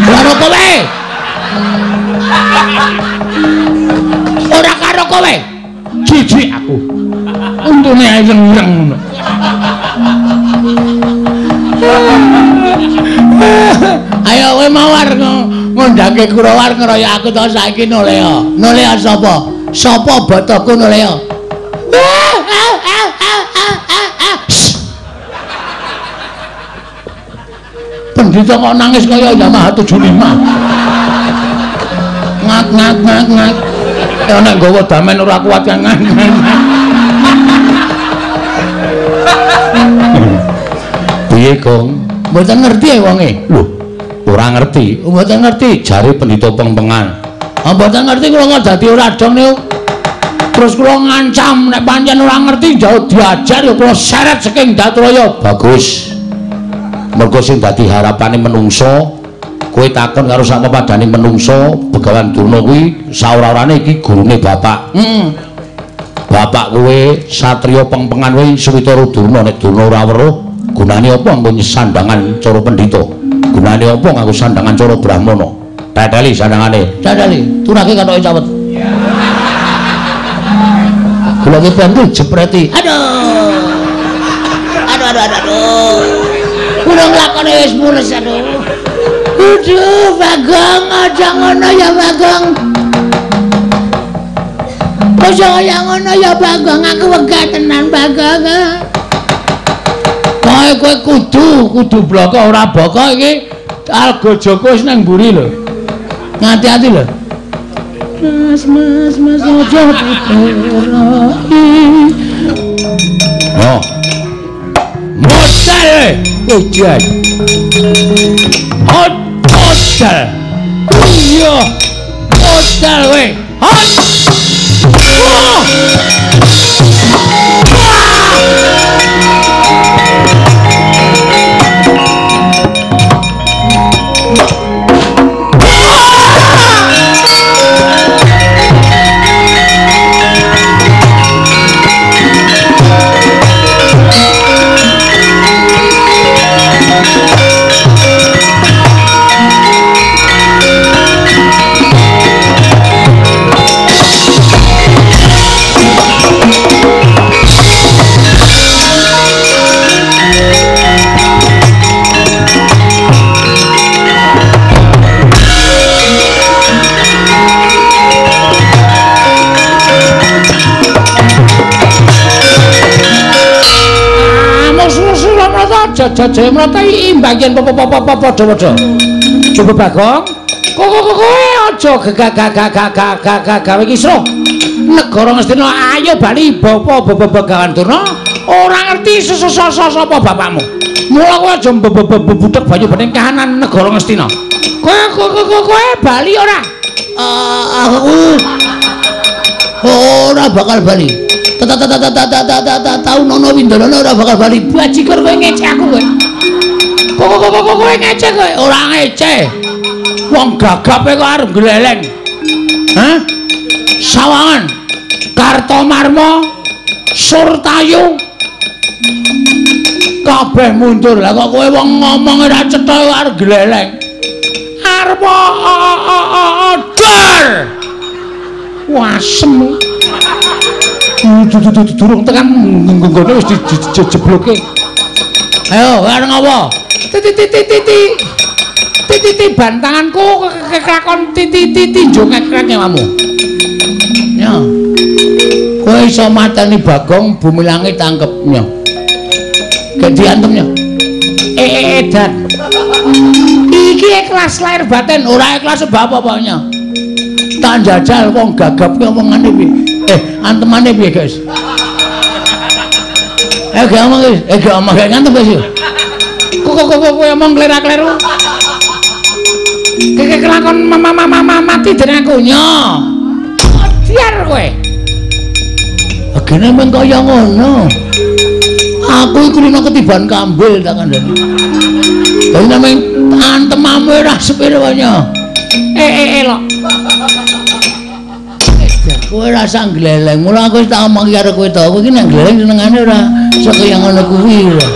Karo kowe. Ora karo kowe. Jijik aku. Untune ireng-ireng ngono. Ayo kowe mawar ngundangke Kurawa ngeroyok aku to saiki nolea. Nolea sapa? Sapa bataku nolea? Pendhita kok nangis kaya Yamaha 75. Ngak ngak ngak ngak. Ya nek nggawa damen ora kuat kan. Piye, Gong? Mboten ngerti wonge. Lho, ora ngerti. Mboten ngerti jare pendhita pengpengan. Ah mboten ngerti kula kok dadi ora dong niku. Terus kula ngancam nek pancen ora ngerti jauh diajar ya kula seret saking Datraya. Bagus. Mergo sing dadi harapane menungso, kowe takon karo sak pepadane menungso, Begawan Durna kuwi saora-orane iki gurune bapak. Heeh. Bapak kowe satriya pengpengan kuwi Switara Durna, nek Durna ora weruh, gunane apa nggo sandangan cara pendhita? Gunane apa nganggo sandangan cara brahmana? Teteli sandangane. Teteli, turake katoke cawet. Kula ki pengen jepreti. Aduh. Aduh aduh aduh. Kula nglakone wis mules aduh. Aduh, Bagong, aja ngono ya Bagong. Aja kaya ngono ya Bagong, aku wegah tenan Bagong. Kowe kowe kudu bloko ora boko iki Alga Joko wis nang mburi lho. Ngati-ati lho. Mas mas mas aja diteroki. Oh. Modal ujian. Hot modal. Iya. Modal kowe. Hot. Wah. Jajah mrata imbagian padha-padha. Coba Bagong, kowe aja gagah gawe kisruh. Negara Ngastina ayo bali bapa Begawan Durna ora ngerti sapa bapakmu. Mula kowe aja mbebudhek banyu bening kahanan negara Ngastina. Kowe bali ora? Aku ora bakal bali. Tau nono Windolana ora bakal bali. Bajigur kowe ngece aku kowe. Kowe ngece kowe. Ora ngece. Wong gagape kok arep gleleng. Hah? Sawangan Kartomarma Surtayu kabeh mundur. Lah kok kowe wong ngomong ora cetha kok arep gleleng. Arep dor. Wasem. Durung tekan nggone wis dijebloke. Ayo, arep ngopo? Titi titi bantanganku kelakon titi titi njung ngekrek nyawamu. Ya. Kowe iso mateni Bagong bumi langit tangkepnya. Gek diantemnya. Edan. Iki ikhlas lahir batin, ora ikhlas sebab apa-apanya. Tak jajal wong gagap ki omongane piye? Antemane piye, guys? Gak omong, guys. Gak omong, gak ngantem, guys. Kok kowe omong klera-kleru. Keke kelakon mama mati dening aku nyo. Diar kowe. Agene mung kaya ngono. Aku iku rino ketiban kambil tak kandhani. Dadi namung antemamu ora sepiro nyo. Lok. Kowe ora sak gleleng. Mula aku wis tak omong karo kowe to. Kowe iki nek gleleng senengane ora kaya ngono kuwi lho.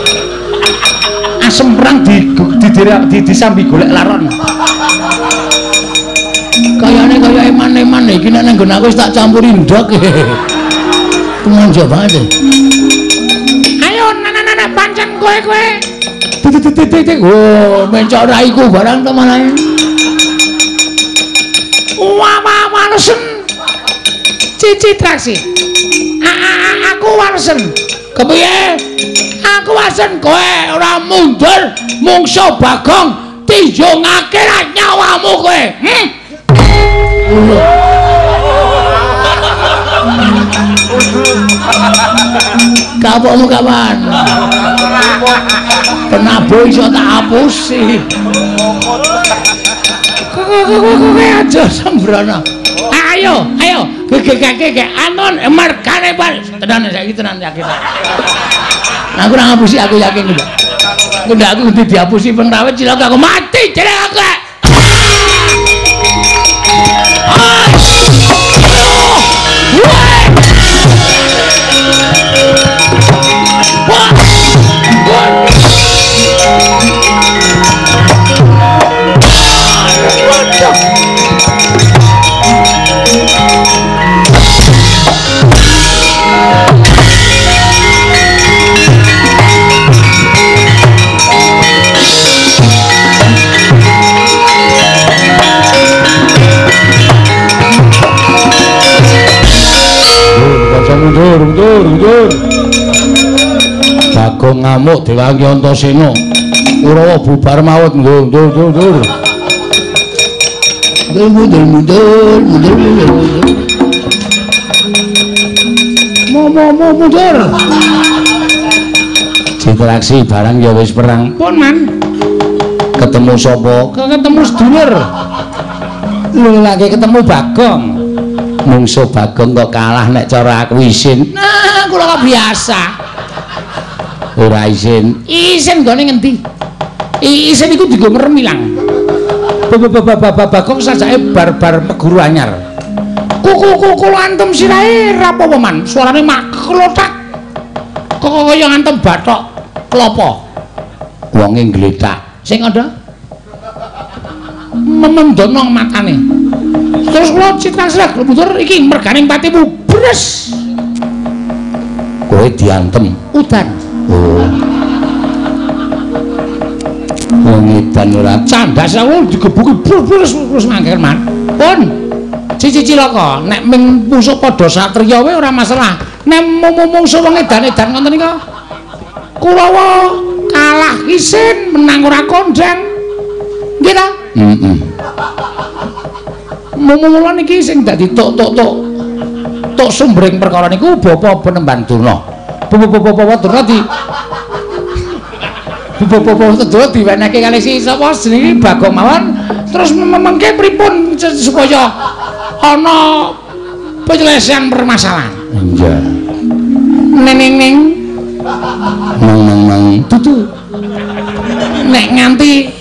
Asem perang di disambi golek laron. Kayane kaya eman-eman iki nek nang nggon aku wis tak campuri ndok. Tumanjo banget. Ayo nana pancen kowe. Titik. Oh, mencok raiku barang to malah. Wah, walesen. Cici traksi. Aku walesen. Kepiye? Aku walesen kowe ora mundur mungsuh Bagong tiyungake nyawamu kowe. Kapokmu kapan? Penabuh iso tak hapusi. Kowe aja sembrono. Ayo, ayo, gegegege anon mergane bal. Tenan saiki tenan yakin. Aku ora ngapusi, aku yakin kok. Ndak aku kudu dihapusi pengrawit cilaka aku mati jeneng aku. Mundur, mundur, mundur. Bagong ngamuk diwangi Antasena. Kurawa bubar mawut. Mundur, mundur, mundur. Mundur, mundur, mundur, mundur. Mo, mundur. Interaksi barang ya wis perang. Pun man. Ketemu sapa? Ketemu sedulur. Lho lagi ketemu Bagong. Mungsuh Bagong kok kalah nek cara aku isin. Nah, kula kok biasa. Ora isin. Isin nggone ngendi? Isin iku dienggo merem ilang. Bagong sajake bar-bar peguru anyar. Kuku kula antem sirahe ra apa-apa man. Suarane maklothak. Kok kaya ngantem bathok klopo. Wonge ngletak. Sing ada memendonong matane. Terus kula citra srek mundur iki merganing patimu bres. Kowe diantem udan. Oh. Wong edan ora candas aku digebuki bres terus mangker man. Pun cici cilaka nek ming musuh padha satriya wae ora masalah. Nek mungsuh wong edan-edan ngoten nika Kurawa kalah isin menang ora kondang. Nggih ta? Heeh. Mula niki sing dadi tok sumbering perkara niku Bapak Penemban Durna. Bapak Durna di Bapak Durna diwenehke kalih si sapa jenenge Bagong mawon terus mengke pripun supaya ana penyelesaian permasalahan. Iya. Ning ning nang nang nang dudu. Nek nganti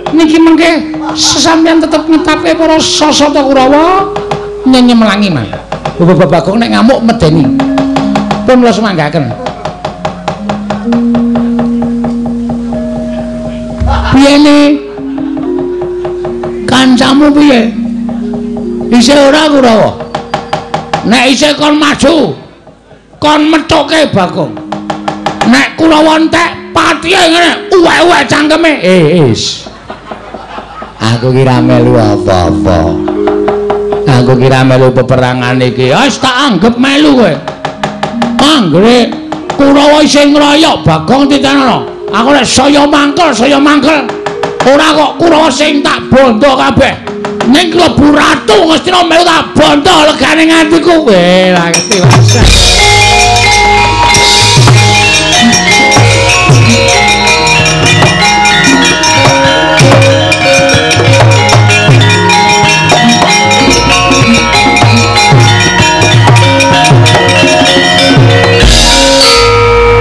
niki mengke sesampeyan tetep ngetapke para sasata Kurawa nyemelangi mah. Bapak Bagong nek ngamuk medeni. Pun kula sumanggaken. Piyene? Kancamu piye? Isih ora Kurawa? Nek isih kon maju, kon methuke Bagong. Nek Kurawa entek patihe ngene, uwek-uwek cangkeme. Is. Aku ki ra melu apa-apa. Aku kira melu peperangan iki. Wis tak anggap melu kowe. Anggere Kurawa isih ngroyok Bagong titenono. Aku nek saya mangkel, saya mangkel. Ora kok Kurawa sing tak bondo kabeh. Ning klebu ratu Ngastina melu tak bondo legane atiku. Weh, lah ngerti wae.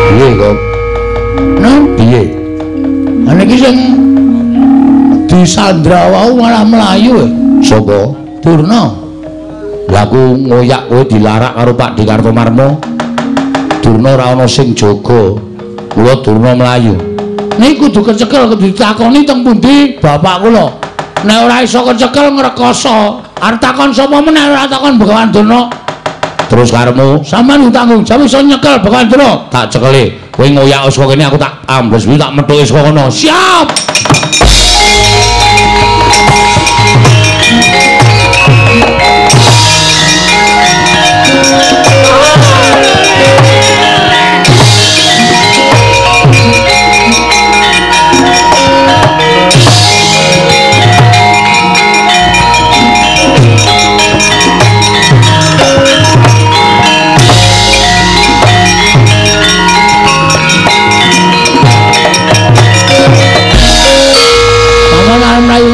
Piye kok? Nang piye? Ana iki sing disandra wau malah mlayu. Sapa? Durna. Lah aku ngoyak kowe dilarak karo Pak D. Kartomarmo. Durna ora ana sing jaga. Kula Durna mlayu. Niki kudu kecekel, kudu ditakoni teng pundi bapak kula. Nek ora iso kecekel ngrekoso. Arep takon sapa meneh ora takon Begawan Durna. Terus karepmu sampean tanggung jawab iso nyekel Begawan Durna. Tak cekeli. Kowe ngoyak saka kene aku tak ambles kuwi tak methuke saka kono. Siap.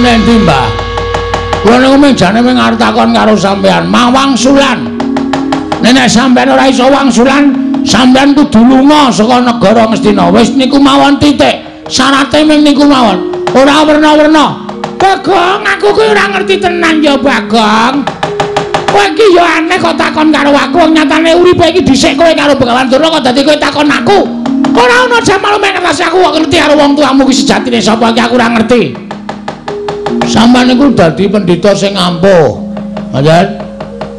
Endi, Mbah? Kula niku menjane mung arep takon karo sampean, mawangsulan. Nek sampean ora iso wangsulan, sampean kudu lunga saka negara Ngastina. Wis niku mawon titik. Syarate mung niku mawon. Ora werna-werna. Bagong, aku kuwi ora ngerti tenan ya, Bagong. Kowe iki ya aneh kok takon karo aku, wong nyatane uripe iki dhisik kowe karo Begawan Durna kok dadi kowe takon aku. Ora ono jamal mek ngertos aku kok ngerti karo wong tuamu ki sejatine sapa iki aku ora ngerti. Sampeyan niku dadi pendhita sing ampuh. Ngoten.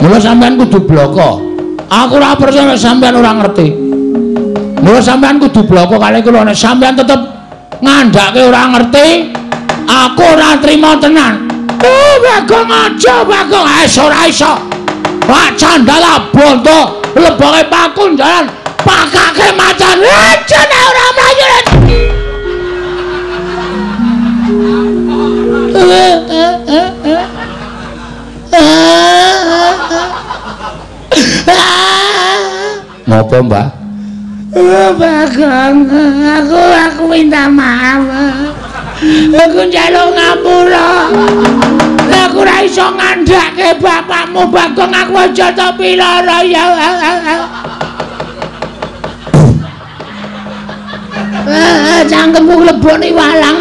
Mula sampeyan kudu bloko. Aku ora percaya nek sampeyan ora ngerti. Mula sampeyan kudu bloko kali kula nek sampeyan tetep ngandhake ora ngerti, aku ora trima tenan. Oh, Bagong aja, Bagong. Wis ora iso. Pak candala bondo leboke pakunjaran pakake macan. Aja nek ora mlayu. Ngopo, Mbah? Bagong, aku minta maaf. Aku njaluk ngapura. Aku ora iso ngandhake bapakmu, Bagong. Aku aja to piloro ya. Cangkemku lebone walang.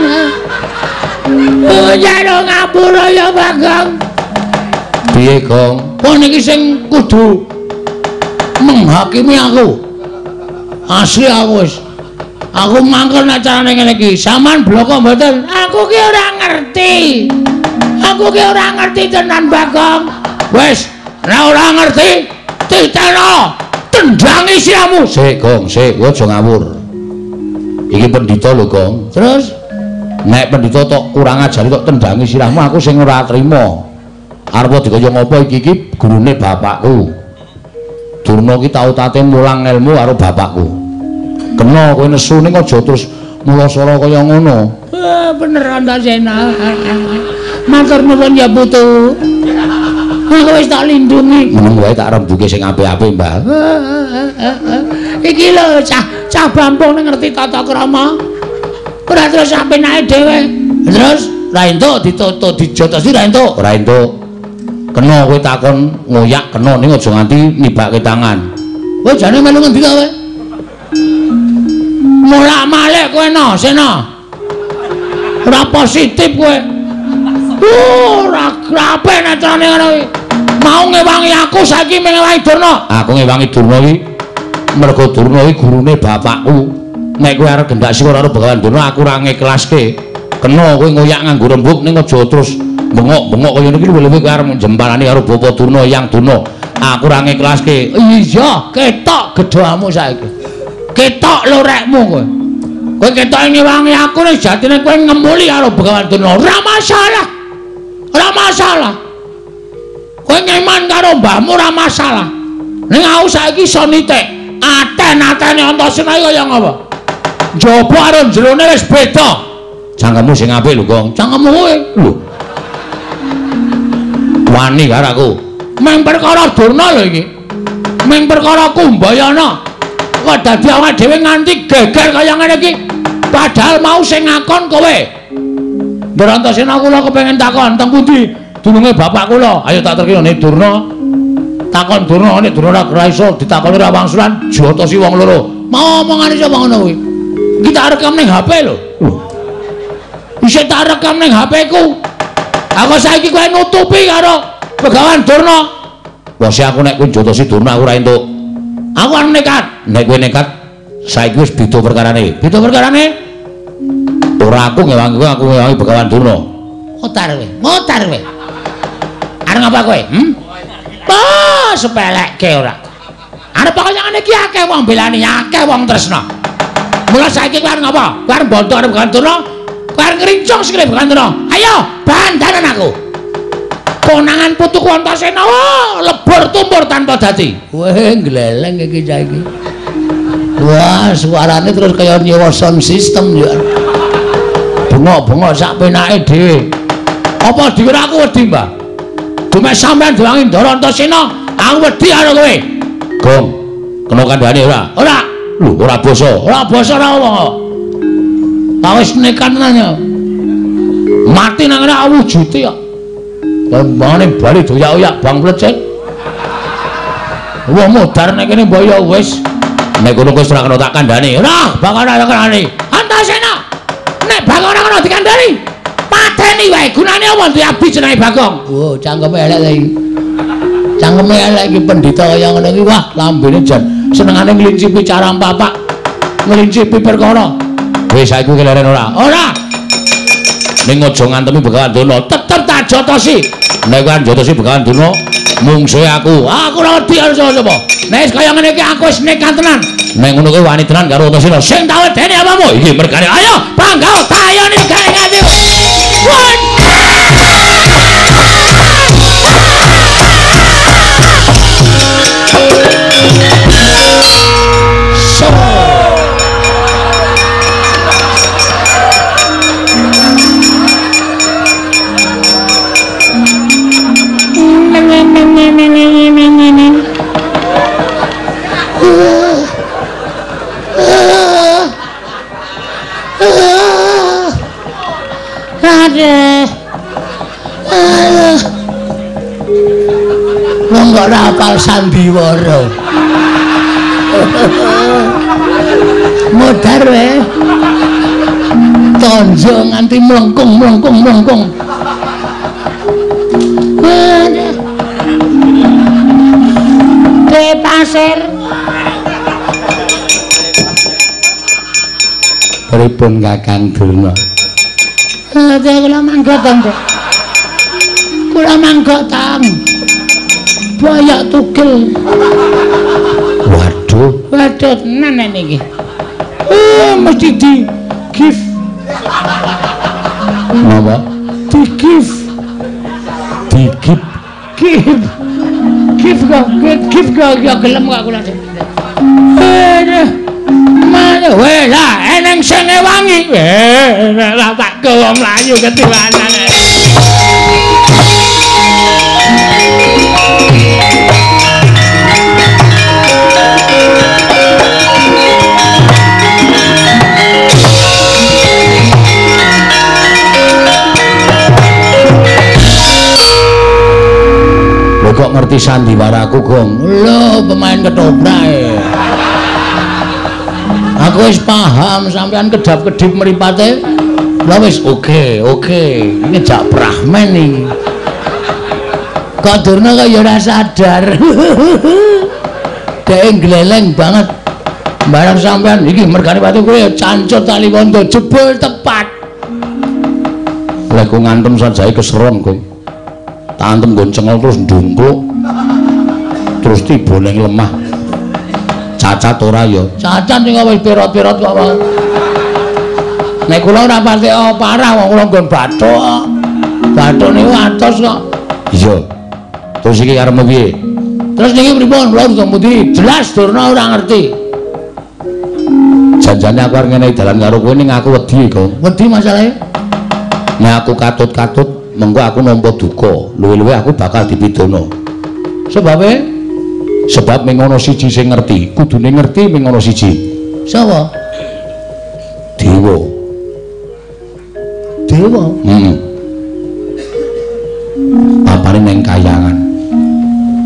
Njaluk ngapura ya, Bagong. Piye, Gong? Wong niki sing kudu menghakimi aku. Asli aku wis. Aku mangkel nek carane ngene iki. Sampeyan bloko mboten? Aku ki ora ngerti. Aku ki ora ngerti tenan, Bagong. Wis, nek ora ngerti, titeno, tendangi siramu. Sik, Gong, sik, kowe aja ngawur. Iki pendhita lho, Gong. Terus nek pendhita tok kurang ajari tok tendangi sirahmu, aku sing ora trima. Arep dikaya ngopo iki iki gurune bapakku. Durna ki tau tate mulang ilmu karo bapakku. Kena kowe nesu ning aja terus mulasara kaya ngono. Bener Antasena. Matur nuwun ya putu. Aku wis tak lindungi. Meneng wae tak rembuke sing apik-apik, Mbah. Iki lho cah bampung ngerti tata krama. Ora terus apenake dhewe. Terus ra entuk ditutuk dijotosi ra entuk. Ora entuk. Kena kowe takon ngoyak kena ning aja nganti nibake tangan. Kowe jane melu ngendi ta kowe? Molak-malik kowe no, Sena. Ora positif kowe. Ora apik nek carane ngono kuwi. Mau ngewangi aku saiki ngewangi Durna. Aku ngewangi Durna iki mergo Durna iki gurune bapakku. Nek kowe arep gendak sira karo Begawan Durna aku ora ngiklaske. Kena kowe ngoyak nganggo rembug ning aja terus bengok-bengok kaya ngene iki luwih-luwih kowe arep jemparani karo Bapak Durna Yang Durna. Aku ora ngiklaske. Iya, ketok gedhamu saiki. Ketok lorekmu kowe. Kowe ketok ngewangi aku nek jatine kowe ngemuli karo Begawan Durna. Ora masalah. Ora masalah. Kowe ngeman karo mbahmu ora masalah. Ning aku saiki iso nitik. Aten-atene Antasena iki kaya ngapa? Njaba karo jerone wis beda. Cangkemmu sing apik lho, Gong. Cangkemmu kowe. Lho. Wani karo aku. Meng perkara Durna lho iki. Meng perkara Kumbayana. Kok dadi awake dhewe nganti geger kaya ngene iki. Padahal mau sing ngakon kowe. Ndara Antasena kula kepengin takon teng pundi dununge bapak kula. Ayo tak terkene Durna. Takon Durna, nek Durna ora iso ditakoni ora wangsulan, jotosi wong loro. Mau omongane sapa ngono kuwi? Iki tak rekam ning HP lho. Isih tak rekam ning HP ku. Aku saiki kowe nutupi karo Begawan Durna. Wah, aku nek kowe jotosi Durna aku ora entuk. Aku arep nekat. Nek kowe nekat, saiki wis beda perkarane. Beda perkarane? Ora aku ngewangi kowe, aku ngewangi Begawan Durna. Ngotar kowe, ngotar kowe. Arep ngapa kowe? Oh, sepelekke ora. Arep kaya ngene iki akeh wong belani, akeh wong tresna. Mula saiki kowe arep ngapa? Kowe arep bonto arep Begawan Durna? Kowe arep ngrincung sikile Begawan Durna. Ayo, bandanan aku. Konangan putuku Antasena, wah, lebur tumpur tanpa dadi. Weh, gleleng iki saiki. Wah, suarane terus kaya nyewa sound system ya. Bengok-bengok sak penake dhewe. Apa dikira aku wedi, Mbah? Dume sampean diwangi Ndara Antasena, aku wedi karo kowe. Gong, kena kandhane ora? Ora. Lho, ora basa. Ora basa ora apa kok. Ta wis nekat tenan ya. Mati nang ngene wujude kok. Kembangane bali doyak-oyak bang plecet. Wong modar nek kene mbok ya wis. Nek kono wis ora kena tak kandhane. Ora, bakal ora kandhane. Antasena. Nek bakal ora kena dikandhani, pateni wae. Gunane apa duwe abdi jenenge Bagong? Oh, cangkeme elek ta iki. Cangkeme elek iki pendhita kaya ngono iki. Wah, lambene jan senengane nglincipi carang papak. Nglincipi perkara. Wis saiki keleren ora? Ora. Ning aja ngantemi Begawan Durna, tetep tak jotosi. Nek kowe jotosi Begawan Durna, mungsuhe aku. Aku ora wedi karo sapa-sapa. Nek wis kaya ngene iki aku wis nekat tenan. Nek ngono kowe wani tenan karo Antasena. Sing tak wedeni apamu? Iki mergane. Ayo, panggah tayone gawe ngati. So. Aduh. Aduh. Wong kok ora hafal sandiwara. Modar wae. Tonjo nganti mlengkung mlengkung mlengkung. Aduh. Ke pasir. Pripun Kakang Durna? Aduh, kula mangga teng. Kula mangga teng. Boyok tugel. Waduh, waduh tenan iki. Mesti di gift. Napa? Di gift. Di gift. Gift. Gift kok, gift kok ya gelem kok kula. Aduh. Mana weh lah eneng sing ngewangi. Weh, lah tak gawa mlayu ketiwanan. Lho kok ngerti sandiwaraku, Gong? Lho, pemain ketoprak. Aku wis paham sampean kedap-kedip mripate. Lah wis oke, oke. Ini jak Brahman iki. Kok Durna kok ya ora sadar. Dhek gleleng banget. Barang sampean iki mergane pati kowe ya cancut tali wondo jebul tepat. Lha kok ngantem sajae keseron kowe. Tak antem nggon cengel terus ndungkluk. Terus tiba ning lemah. Cacat ora ya? Cacat sing wis pirot-pirot kok. Nek kula ora pati parah wong kula nggon bathuk. Bathuk niku atos kok. Iya. Terus iki karepmu piye? Terus niki pripun? Kula kudu pundi? Jelas Durna ora ngerti. Janjane aku arep ngenehi dalan karo kowe ning aku wedi, Gong. Wedi masalahe? Nek aku katut-katut, mengko aku nampa duka. Luwe-luwe aku bakal dipidana. Sebabe? Sebab ming ana siji sing ngerti, kudune ngerti ming ana siji. Sapa? Dewa. Dewa? Heeh. Papane ning kayangan.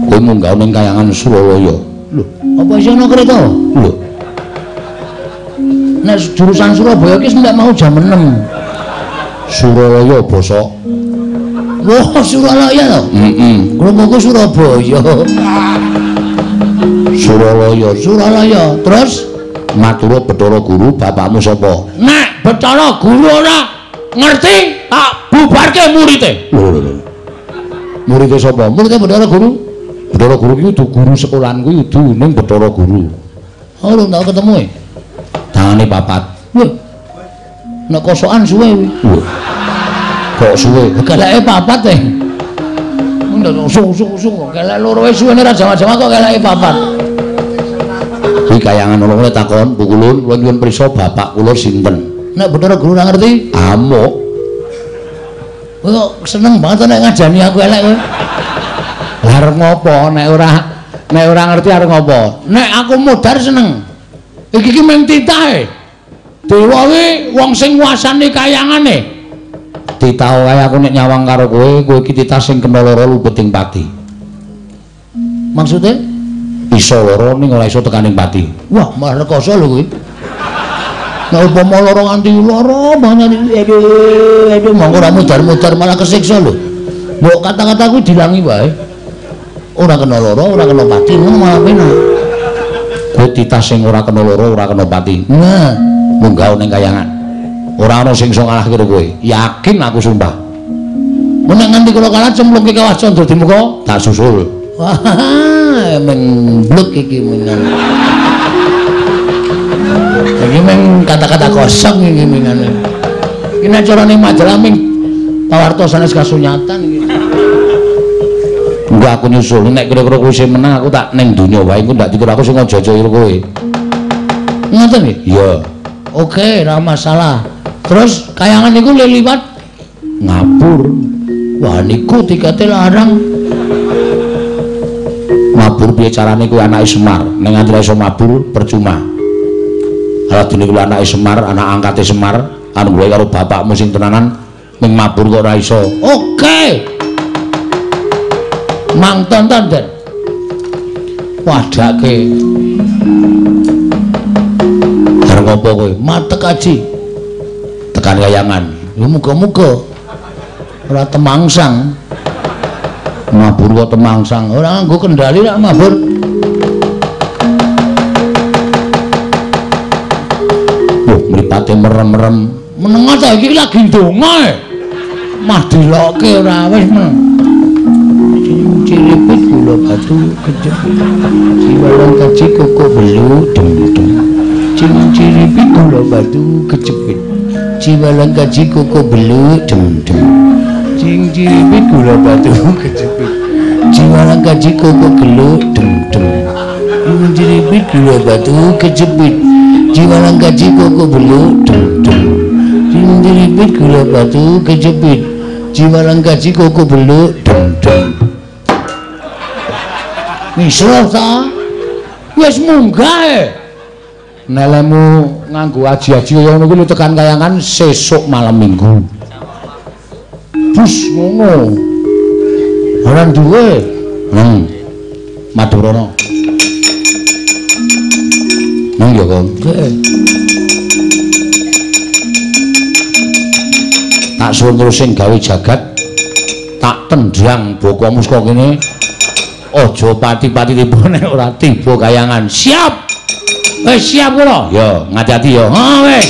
Kowe munggah ning kayangan Suralaya. Lho, apa isih ana kereta? Lho. Nek jurusan Surabaya iki nek mau jam 6. Suralaya bosok. Wah, Suralaya to? Heeh. Krunguku Surabaya. Suralaya, Suralaya. Terus matur Bathara Guru, bapakmu sapa? Nek Bathara Guru ora ngerti, tak bubarke murite. Lho lho lho. Murite sapa? Murite Bathara Guru. Bathara Guru ki kudu guru sekolahan kuwi kudu ning Bathara Guru. Oh, lho tau ketemu e. Tangane papat. Wah. Nek kosokan suwe kuwi. Lho. Kok suwe? Keleke papat e. Ndak usung-usung kok kelek loro wis suwene ora jawa-jawa kok keleke papat. Kuwi kayangan ana takon, "Bu Kulun, kula nyuwun prisa bapak kula sinten?" Nek Bathara Guru ora ngerti, amuk. Kowe kok seneng banget nek ngajani aku elek kowe. Lah arep ngopo nek ora ngerti arep ngopo? Nek aku modar seneng. Iki ki mung titahe. Dewa kuwi wong sing nguasani kayangane. Titah wae aku nek nyawang karo kowe, kowe iki titah sing kena lara lubeting pati. Maksude? Iso lara ning ora iso tekaning pati. Wah, malah rekoso lho kuwi. Nek upama lara nganti lara banget aduh aduh mongko ora mudar-mudar malah kesiksa lho. Mbok kata-kata kuwi dilangi wae. Ora kena lara, ora kena pati, ngono malah penak. Kowe titah sing ora kena lara, ora kena pati. Nah, munggah ning kayangan. Ora ana sing iso ngalahke kowe. Yakin aku sumpah. Mun nek nganti kula kalah cemplungke kawah Candra Dimuka, tak susul. Wah, mengblek iki mengan. Iki meng kata-kata kosong iki mengane. Iki nek carane majalah ming pawarta sanes kasunyatan iki. Engko aku nyusul nek kira-kira kowe sing menang aku tak ning donya wae engko ndak dikira aku sing aja-aja karo kowe. Ngoten nggih? Iya. Oke, ora masalah. Terus kayangan niku liwat ngabur. Wah, niku tikete larang. Mabur piye carane kuwi anake Semar? Nek nganti iso mabur percuma. Aladene kuwi anake Semar, anak angkate Semar, anu kowe karo bapakmu sing tenanan ning mabur kok ora iso. Oke. Mang tonton, Den. Wadake. Arep ngopo kowe? Matek aji. Tekan kayangan. Ya muga-muga ora temangsang. Mabur kok temangsang. Ora nganggo kendali rak mabur. Loh, mripate merem-merem. Meneng ta iki lagi ndonga e. Mah dilokke ora wis meneng. Ciripit gula batu kejepit. Jiwalang kaji koko belu dem-dem. Ciripit gula batu kejepit. Jiwalang kaji koko belu dem-dem. Ciripit gula batu kejepit. Jiwalang kaji koko gelu dem-dem. Ciripit gula batu kejepit. Jiwalang kaji koko belu dem-dem. Ciripit gula batu kejepit. Jiwalang kaji koko belu dem-dem. Misro ta? Wis munggah e. Nelemu nganggo aji-aji kaya ngono kuwi tekan kayangan sesuk malam Minggu. Bus ngono. Ora duwe. Madurana. Nang ya, Kang. Heeh. Tak suwun terus sing gawe jagat tak tendang bokomu saka kene. Aja pati-pati tiba nek ora tiba kayangan. Siap. Wis siap kula. Ya, ngati-ati ya. Ha wis.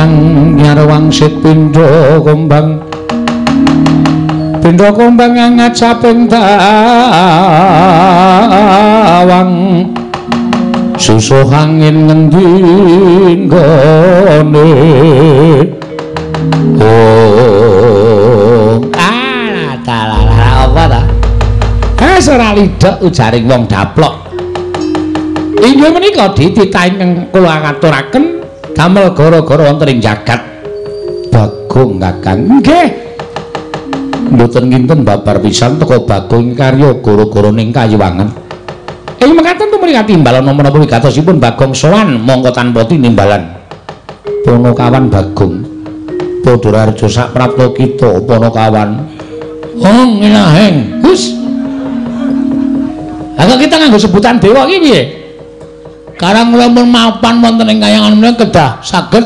Sang Hyang Wangsit pindha kembang. Pindha kembang ngacaping tawang. Susuh angin ngendi nggone. Oh, ah, dalah apa ta? Eh, ora lidhek ujaring wong daplok. Inggih menika dititah ingkang kula aturaken damel gara-gara wonten ing jagat. Bagong Kakang. Nggih. Mboten kinten babar pisan teka Bagong karya gara-gara ning Kayuwangan. Ing mekaten tumrih katimbalan menapa wigatosipun Bagong sowan mongko tanpa tinimbalan. Panakawan Bagong. Padha raja sak prapta kita Panakawan. Hong ilaheng. Hus. Lah kok kita nganggo sebutan dewa iki piye? Karang kula pun mapan wonten ing kayangan menika kedah saged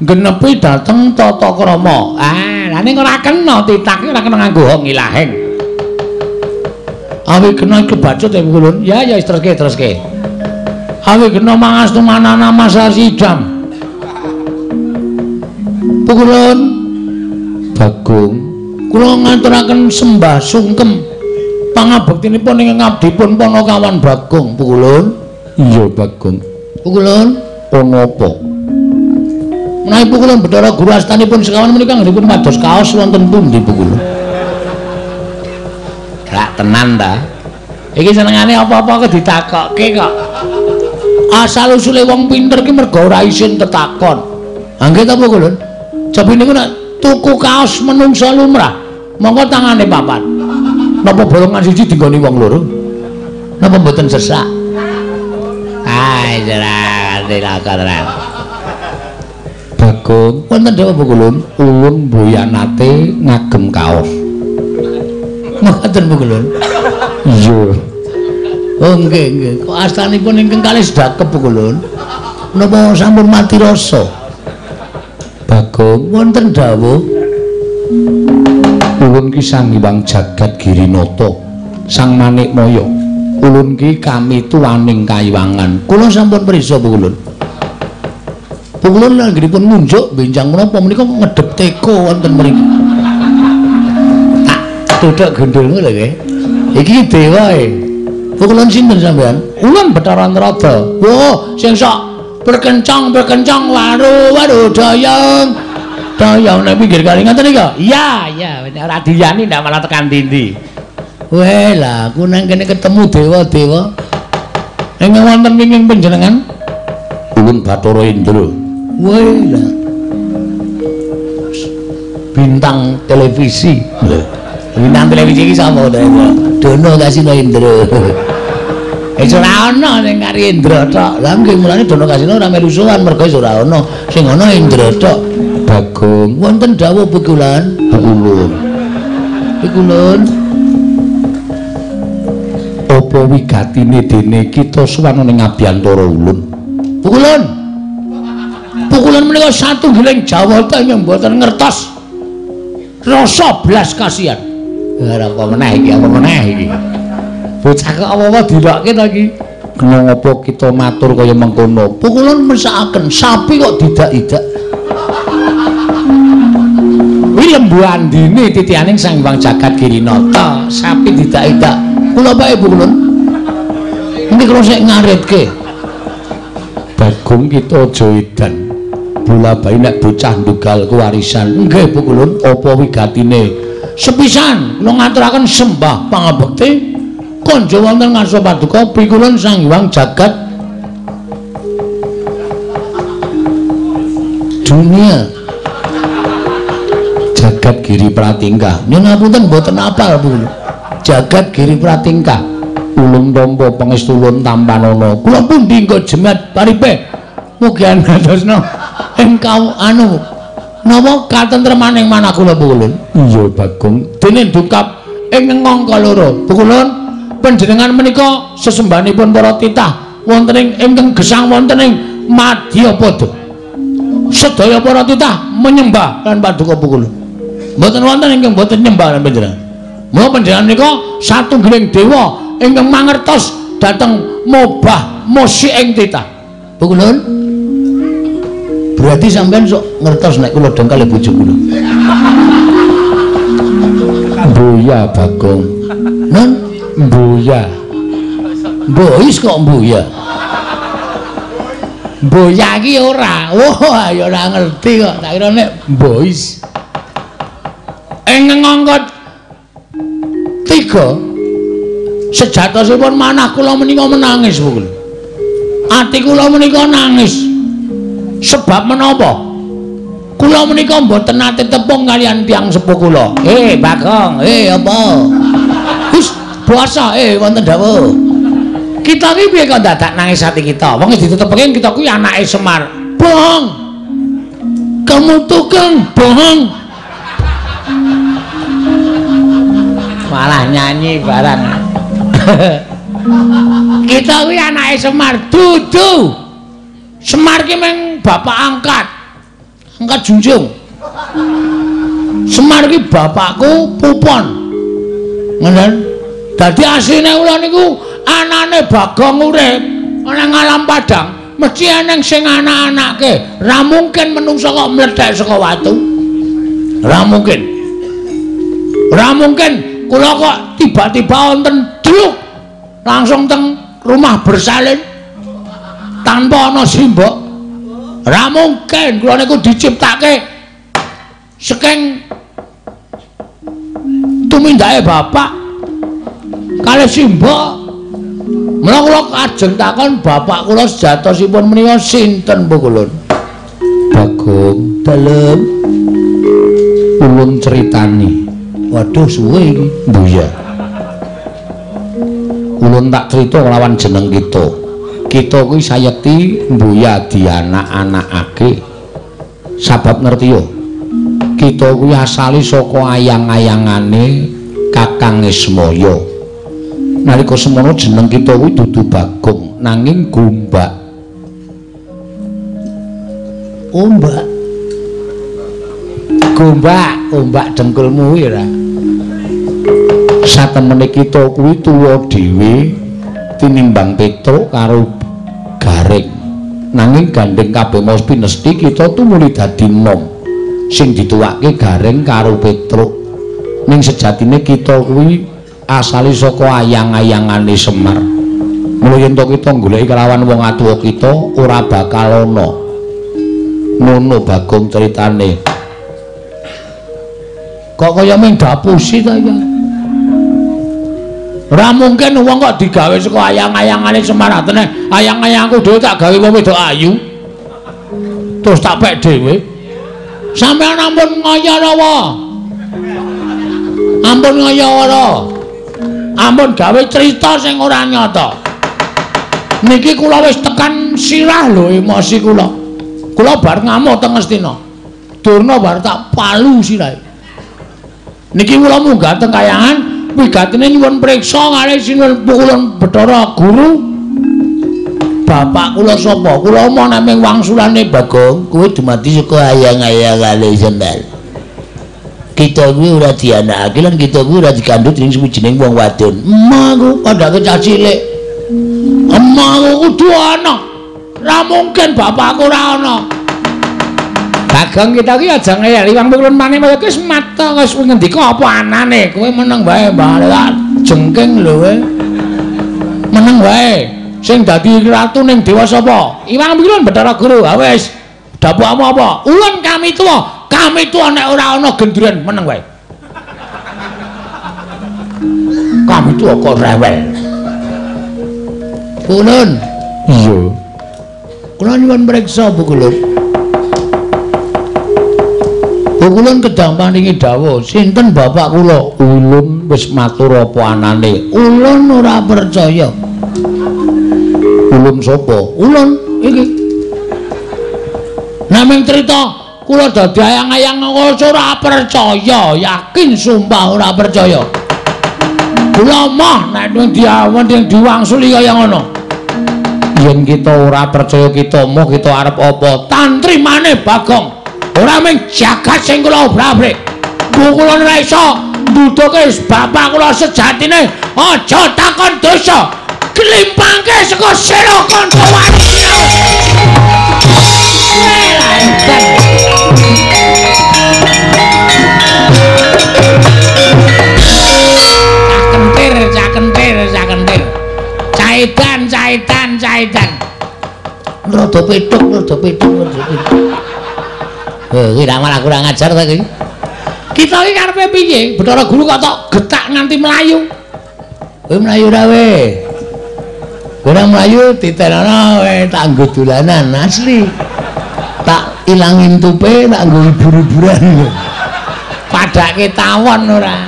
genepi dhateng tata krama. Ah, lha ning ora kena titah ora kena nganggo hong ilaheng. Awi kena kebacut ya kulun. Ya ya teruske teruske. Awi kena mangastu manana masasidam. Pukulun Bagong kula ngaturaken sembah sungkem pangabektinipun ing ngabdipun Panakawan Bagong. Pukulun. Iya Bagong. Pukulun ana apa? Menawi pukulun Bathara Guru astanipun sekawan menika anggenipun mados kaos wonten pundi pukulun? Gak tenan ta? Iki senengane apa-apa kok ditakokke kok. Asal usule wong pinter ki mergo ora isin tetakon. Ha nggih ta pukulun? Cobi niku nek tuku kaos menungsa lumrah, mongko tangane papat. Napa bolongan siji dinggoni wong loro? Napa mboten sesak? Ai ora. Bagong, wonten dawuh pukulun, ulun mboyanate ngagem kaos. Mekaten pukulun. Iya. Oh nggih nggih. Kok astanipun ingkang kalih sedakep pukulun? Napa sampun mati rasa? Bagong, wonten dawuh. Ulun ki Sang Hyang Jagat Girinata, Sang Manikmaya. Ulun ki kami tuaning Kayuwangan. Kula sampun prisa pukulun. Pukulun anggenipun ngunjuk benjang menapa menika ngedep teko wonten mriki. Tak tuthuk gendulmu lho nggih. Iki dewa e. Pukulun sinten sampean? Ulun Bathara Narada. Wah, sing sok berkencang-berkencang waru-waru dayang. Dayang nang pinggir kali ngoten niku. Iya, iya, ora diyani ndak malah tekan dindi. Weh lah, aku nang kene ketemu dewa-dewa. Ing wonten wingking panjenengan? Ulun Bathara Indra. Weh lah. Bintang televisi. Lho, bintang televisi iki sapa to? Dono Kasino Indra. Wis ora ana sing kari Indra tok. Lah nggih mulane Dono Kasino ora melu sowan mergo wis ora ana. Sing ana Indra tok. Bagong, wonten dawuh pukulan? Pukulun. Pukulun. Apa wigatine dene kita sowan ning abiyantara ulun? Pukulun. Pukulun menika satunggiling jawata ingkang mboten ngertos rasa blas kasihan. Ora apa meneh iki, apa meneh iki. Bocah kok apa-apa dilokke to iki. Kena ngapa kita matur kaya mengkono? Pukulun mesakaken sapi kok didak-idak. Kuwi lembu andine titianing Sang Hyang Jagat Girinata, sapi didak-idak. Kula bae pukulun. Niki kula sik ngaritke. Bagong kita aja edan. Bola bayi nek bocah ndugal kewarisan. Nggih pukulun, apa wigatine? Sepisan kula ngaturaken sembah pangabekti konjo wonten ngarsa paduka pikulun Sang Hyang Jagat Dunia. Jagat Giri Pratingkah. Nyuwun ngapunten mboten apal pukulun. Jagat Giri Pratingkah. Ulun tampa pangestu ulun tampanana. Kula pundi nggo jemat paripe. Mugi andhosna ing anu napa katentremaning manah kula pukulun. Iya Bagong. Dene dungkap ing angka loro. Pukulun panjenengan menika sesembahanipun para titah wonten ing ingkang gesang wonten ing Madyapada. Sedaya para titah menyembah lan paduka pukulun. Mboten wonten ingkang mboten nyembah lan panjenengan. Mula panjenengan menika satunggiling dewa ingkang mangertos dhateng mobah musik ing titah. Pukulun. Berarti sampean sok ngertos nek kula dongkal bojo kula. Mbuya Bagong. Non mbuya. Mbois kok mbuya. Mbuya iki ora. Wah, ya ora ngerti kok. Tak kira nek mbois. Ing angka 3 sejatosipun manah kula menika menangis pukul. Ati kula menika nangis. Sebab menapa? Kula menika mboten nate tepung kalian tiyang sepuh kula. Bagong, apa? Wis puasa, wonten dawuh. Kita iki piye kok dadak nangis ati kita? Wong ditetepke kita kuwi anake Semar. Bohong. Kamu tukang bohong. Malah nyanyi barang. Kita kuwi anake Semar dudu. Semar ki meng bapak angkat. Angkat junjung. Semar ki bapakku Pupon. Ngoten. Dadi asline kula niku anane Bagong urip ana ngalam padang, mesti eneng sing anak-anake. Ra mungkin menungsa kok mlethek saka watu. Ra mungkin. Ra mungkin kula kok tiba-tiba wonten druk langsung teng rumah bersalin tanpa ana simbok. Ra mungkin kula niku diciptake saking tumindake bapak kalih simbok. Mula kula ajeng takon bapak kula sejatosipun menika sinten pukulun? Bagong dalem ulun critani. Waduh suwe iki. Mbuya. Ulun tak crita kelawan jeneng kita. Kita kuwi sayekti mbuya dianak-anakake. Sabab ngerti yo. Kita kuwi asale saka ayang-ayangane Kakang Ismaya. Nalika semono jeneng kita kuwi dudu Bagong nanging Gombak. Ombak. Gombak, ombak dengkulmu kuwi ora. Satemene kita kuwi tuwa dhewe tinimbang Petruk karo Gareng. Nanging gandeng kabeh mau pinesti kita tumuli dadi nom sing dituwake Gareng karo Petruk. Ning sejatine kita kuwi asale saka ayang-ayangane Semar. Mula yen to kita goleki kelawan wong atuwa kita ora bakal ana. Ngono Bagong critane. Kok kaya mung dapusi ta ya? Ora mungkin wong kok digawe saka ayang-ayangane Semar. Atene ayang-ayangku dhewe tak gawe wong wedok ayu. Terus tak pek dhewe. Sampeyan ampun ngaya rawa. Ampun ngaya ora. Ampun gawe cerita sing ora nyata. Niki kula wis tekan sirah lho emosi kula. Kula bar ngamuk teng Ngastina. Durna bar tak palu sirahe. Niki kula munggah teng kayangan wigatine nyuwun priksa kalih sinuwun pukulun Bathara Guru. Bapak kula sapa? Kula omong naming wangsulane Bagong, kuwi dumadi saka ayang-ayangane Semar. Kita kuwi ora dianakake lan kita kuwi ora dikandhut dening suwijining wong wadon. Emah aku kandhake cah cilik. Emah aku kudu ana. Ora mungkin bapakku ora ana. Bagong kita ki aja ngeyel iwang pikulun maneh kaya wis mata wis ngendika apa anane. Kowe meneng wae Mbah jengking lho kowe. Meneng wae. Sing dadi ratu ning dewa sapa? Iwang pikulun Bathara Guru. Ha wis. Dapukmu apa? Ulun kami tuwa. Kami tuwa nek ora ana gendruwen meneng wae. Kami tuwa kok rewel. Kulun. Iya. Kula nyuwun priksa Bu Kulun. Bu Kulun kedang paringi dawuh, sinten bapak kula? Ulun wis matur apa anane. Ulun ora percaya. Ulun sapa? Ulun iki. Naming crita kula dadi ayang-ayang ora percaya, yakin sumpah ora percaya. Kula moh nek diawen diwangsuli kaya ngono. Yen kita ora percaya kita moh kita arep apa? Tantri maneh Bagong. Ora mung jagat sing kula obrak-abrik. Kula ora iso nduduke bapak kula sejatine. Aja takon dosa. Klimpangke saka sira kanca wani. kowe lah edan. Cah kentir, cah kentir, cah kentir. Caidan, caidan, caidan. Rada petuk, rada petuk, rada petuk. Heh, iki malah kurang ajar ta iki. Kita iki karepe piye? Bathara Guru kok tok getak nganti mlayu. Kowe mlayu ra we? Ora mlayu titenono we tak nggo dolanan asli. Tak ilangin tupe, tak nggo hibur-hiburan. Padake tawon ora.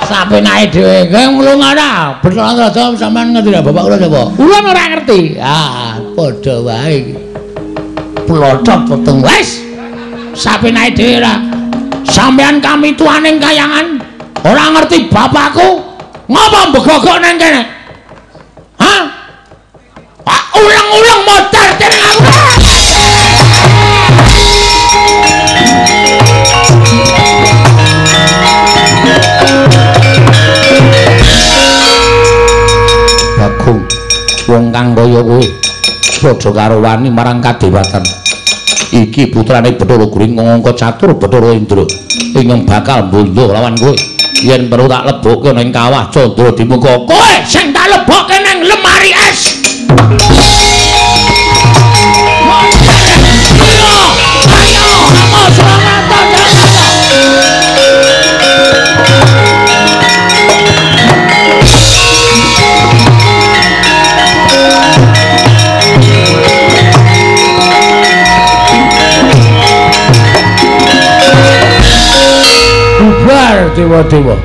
Sapenake dhewe. Kowe mlunga ora? Bathara Raja sampean ngerti ra bapak kula sapa? Kula ora ngerti. Ah, padha wae iki. Plotot peteng wis. Sapenake dhewe ora. Sampean kami tuaning kayangan ora ngerti bapakku. Ngapa mbegogok nang kene? Hah? Pak ulang-ulang modar dening aku. Bagong, wong kang kaya kowe aja karo wani marang kadewatan. Iki putrane Bathara Guru ngangka catur Bathara Indra ingkang bakal mbondo lawan kowe. Yen perlu tak lebokke ning kawah Candra Dimuka, kowe sing tak lebokke ning lemari es. Ayo, ayo, amos selamat. Bubar dewa-dewa.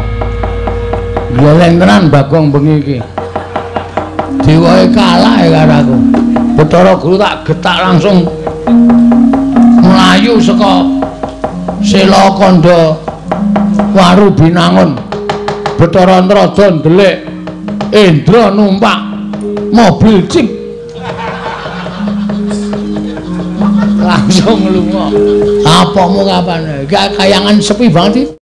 Gleleng tenan Bagong bengi iki. Dewae kalah ya karo aku. Bathara Guru tak getak langsung mlayu saka Sela Kandha Waru Binangun. Bathara Antrada ndelik Indra numpak mobil jeep. Langsung lunga. Apamu kapan? Kayangan sepi banget iki.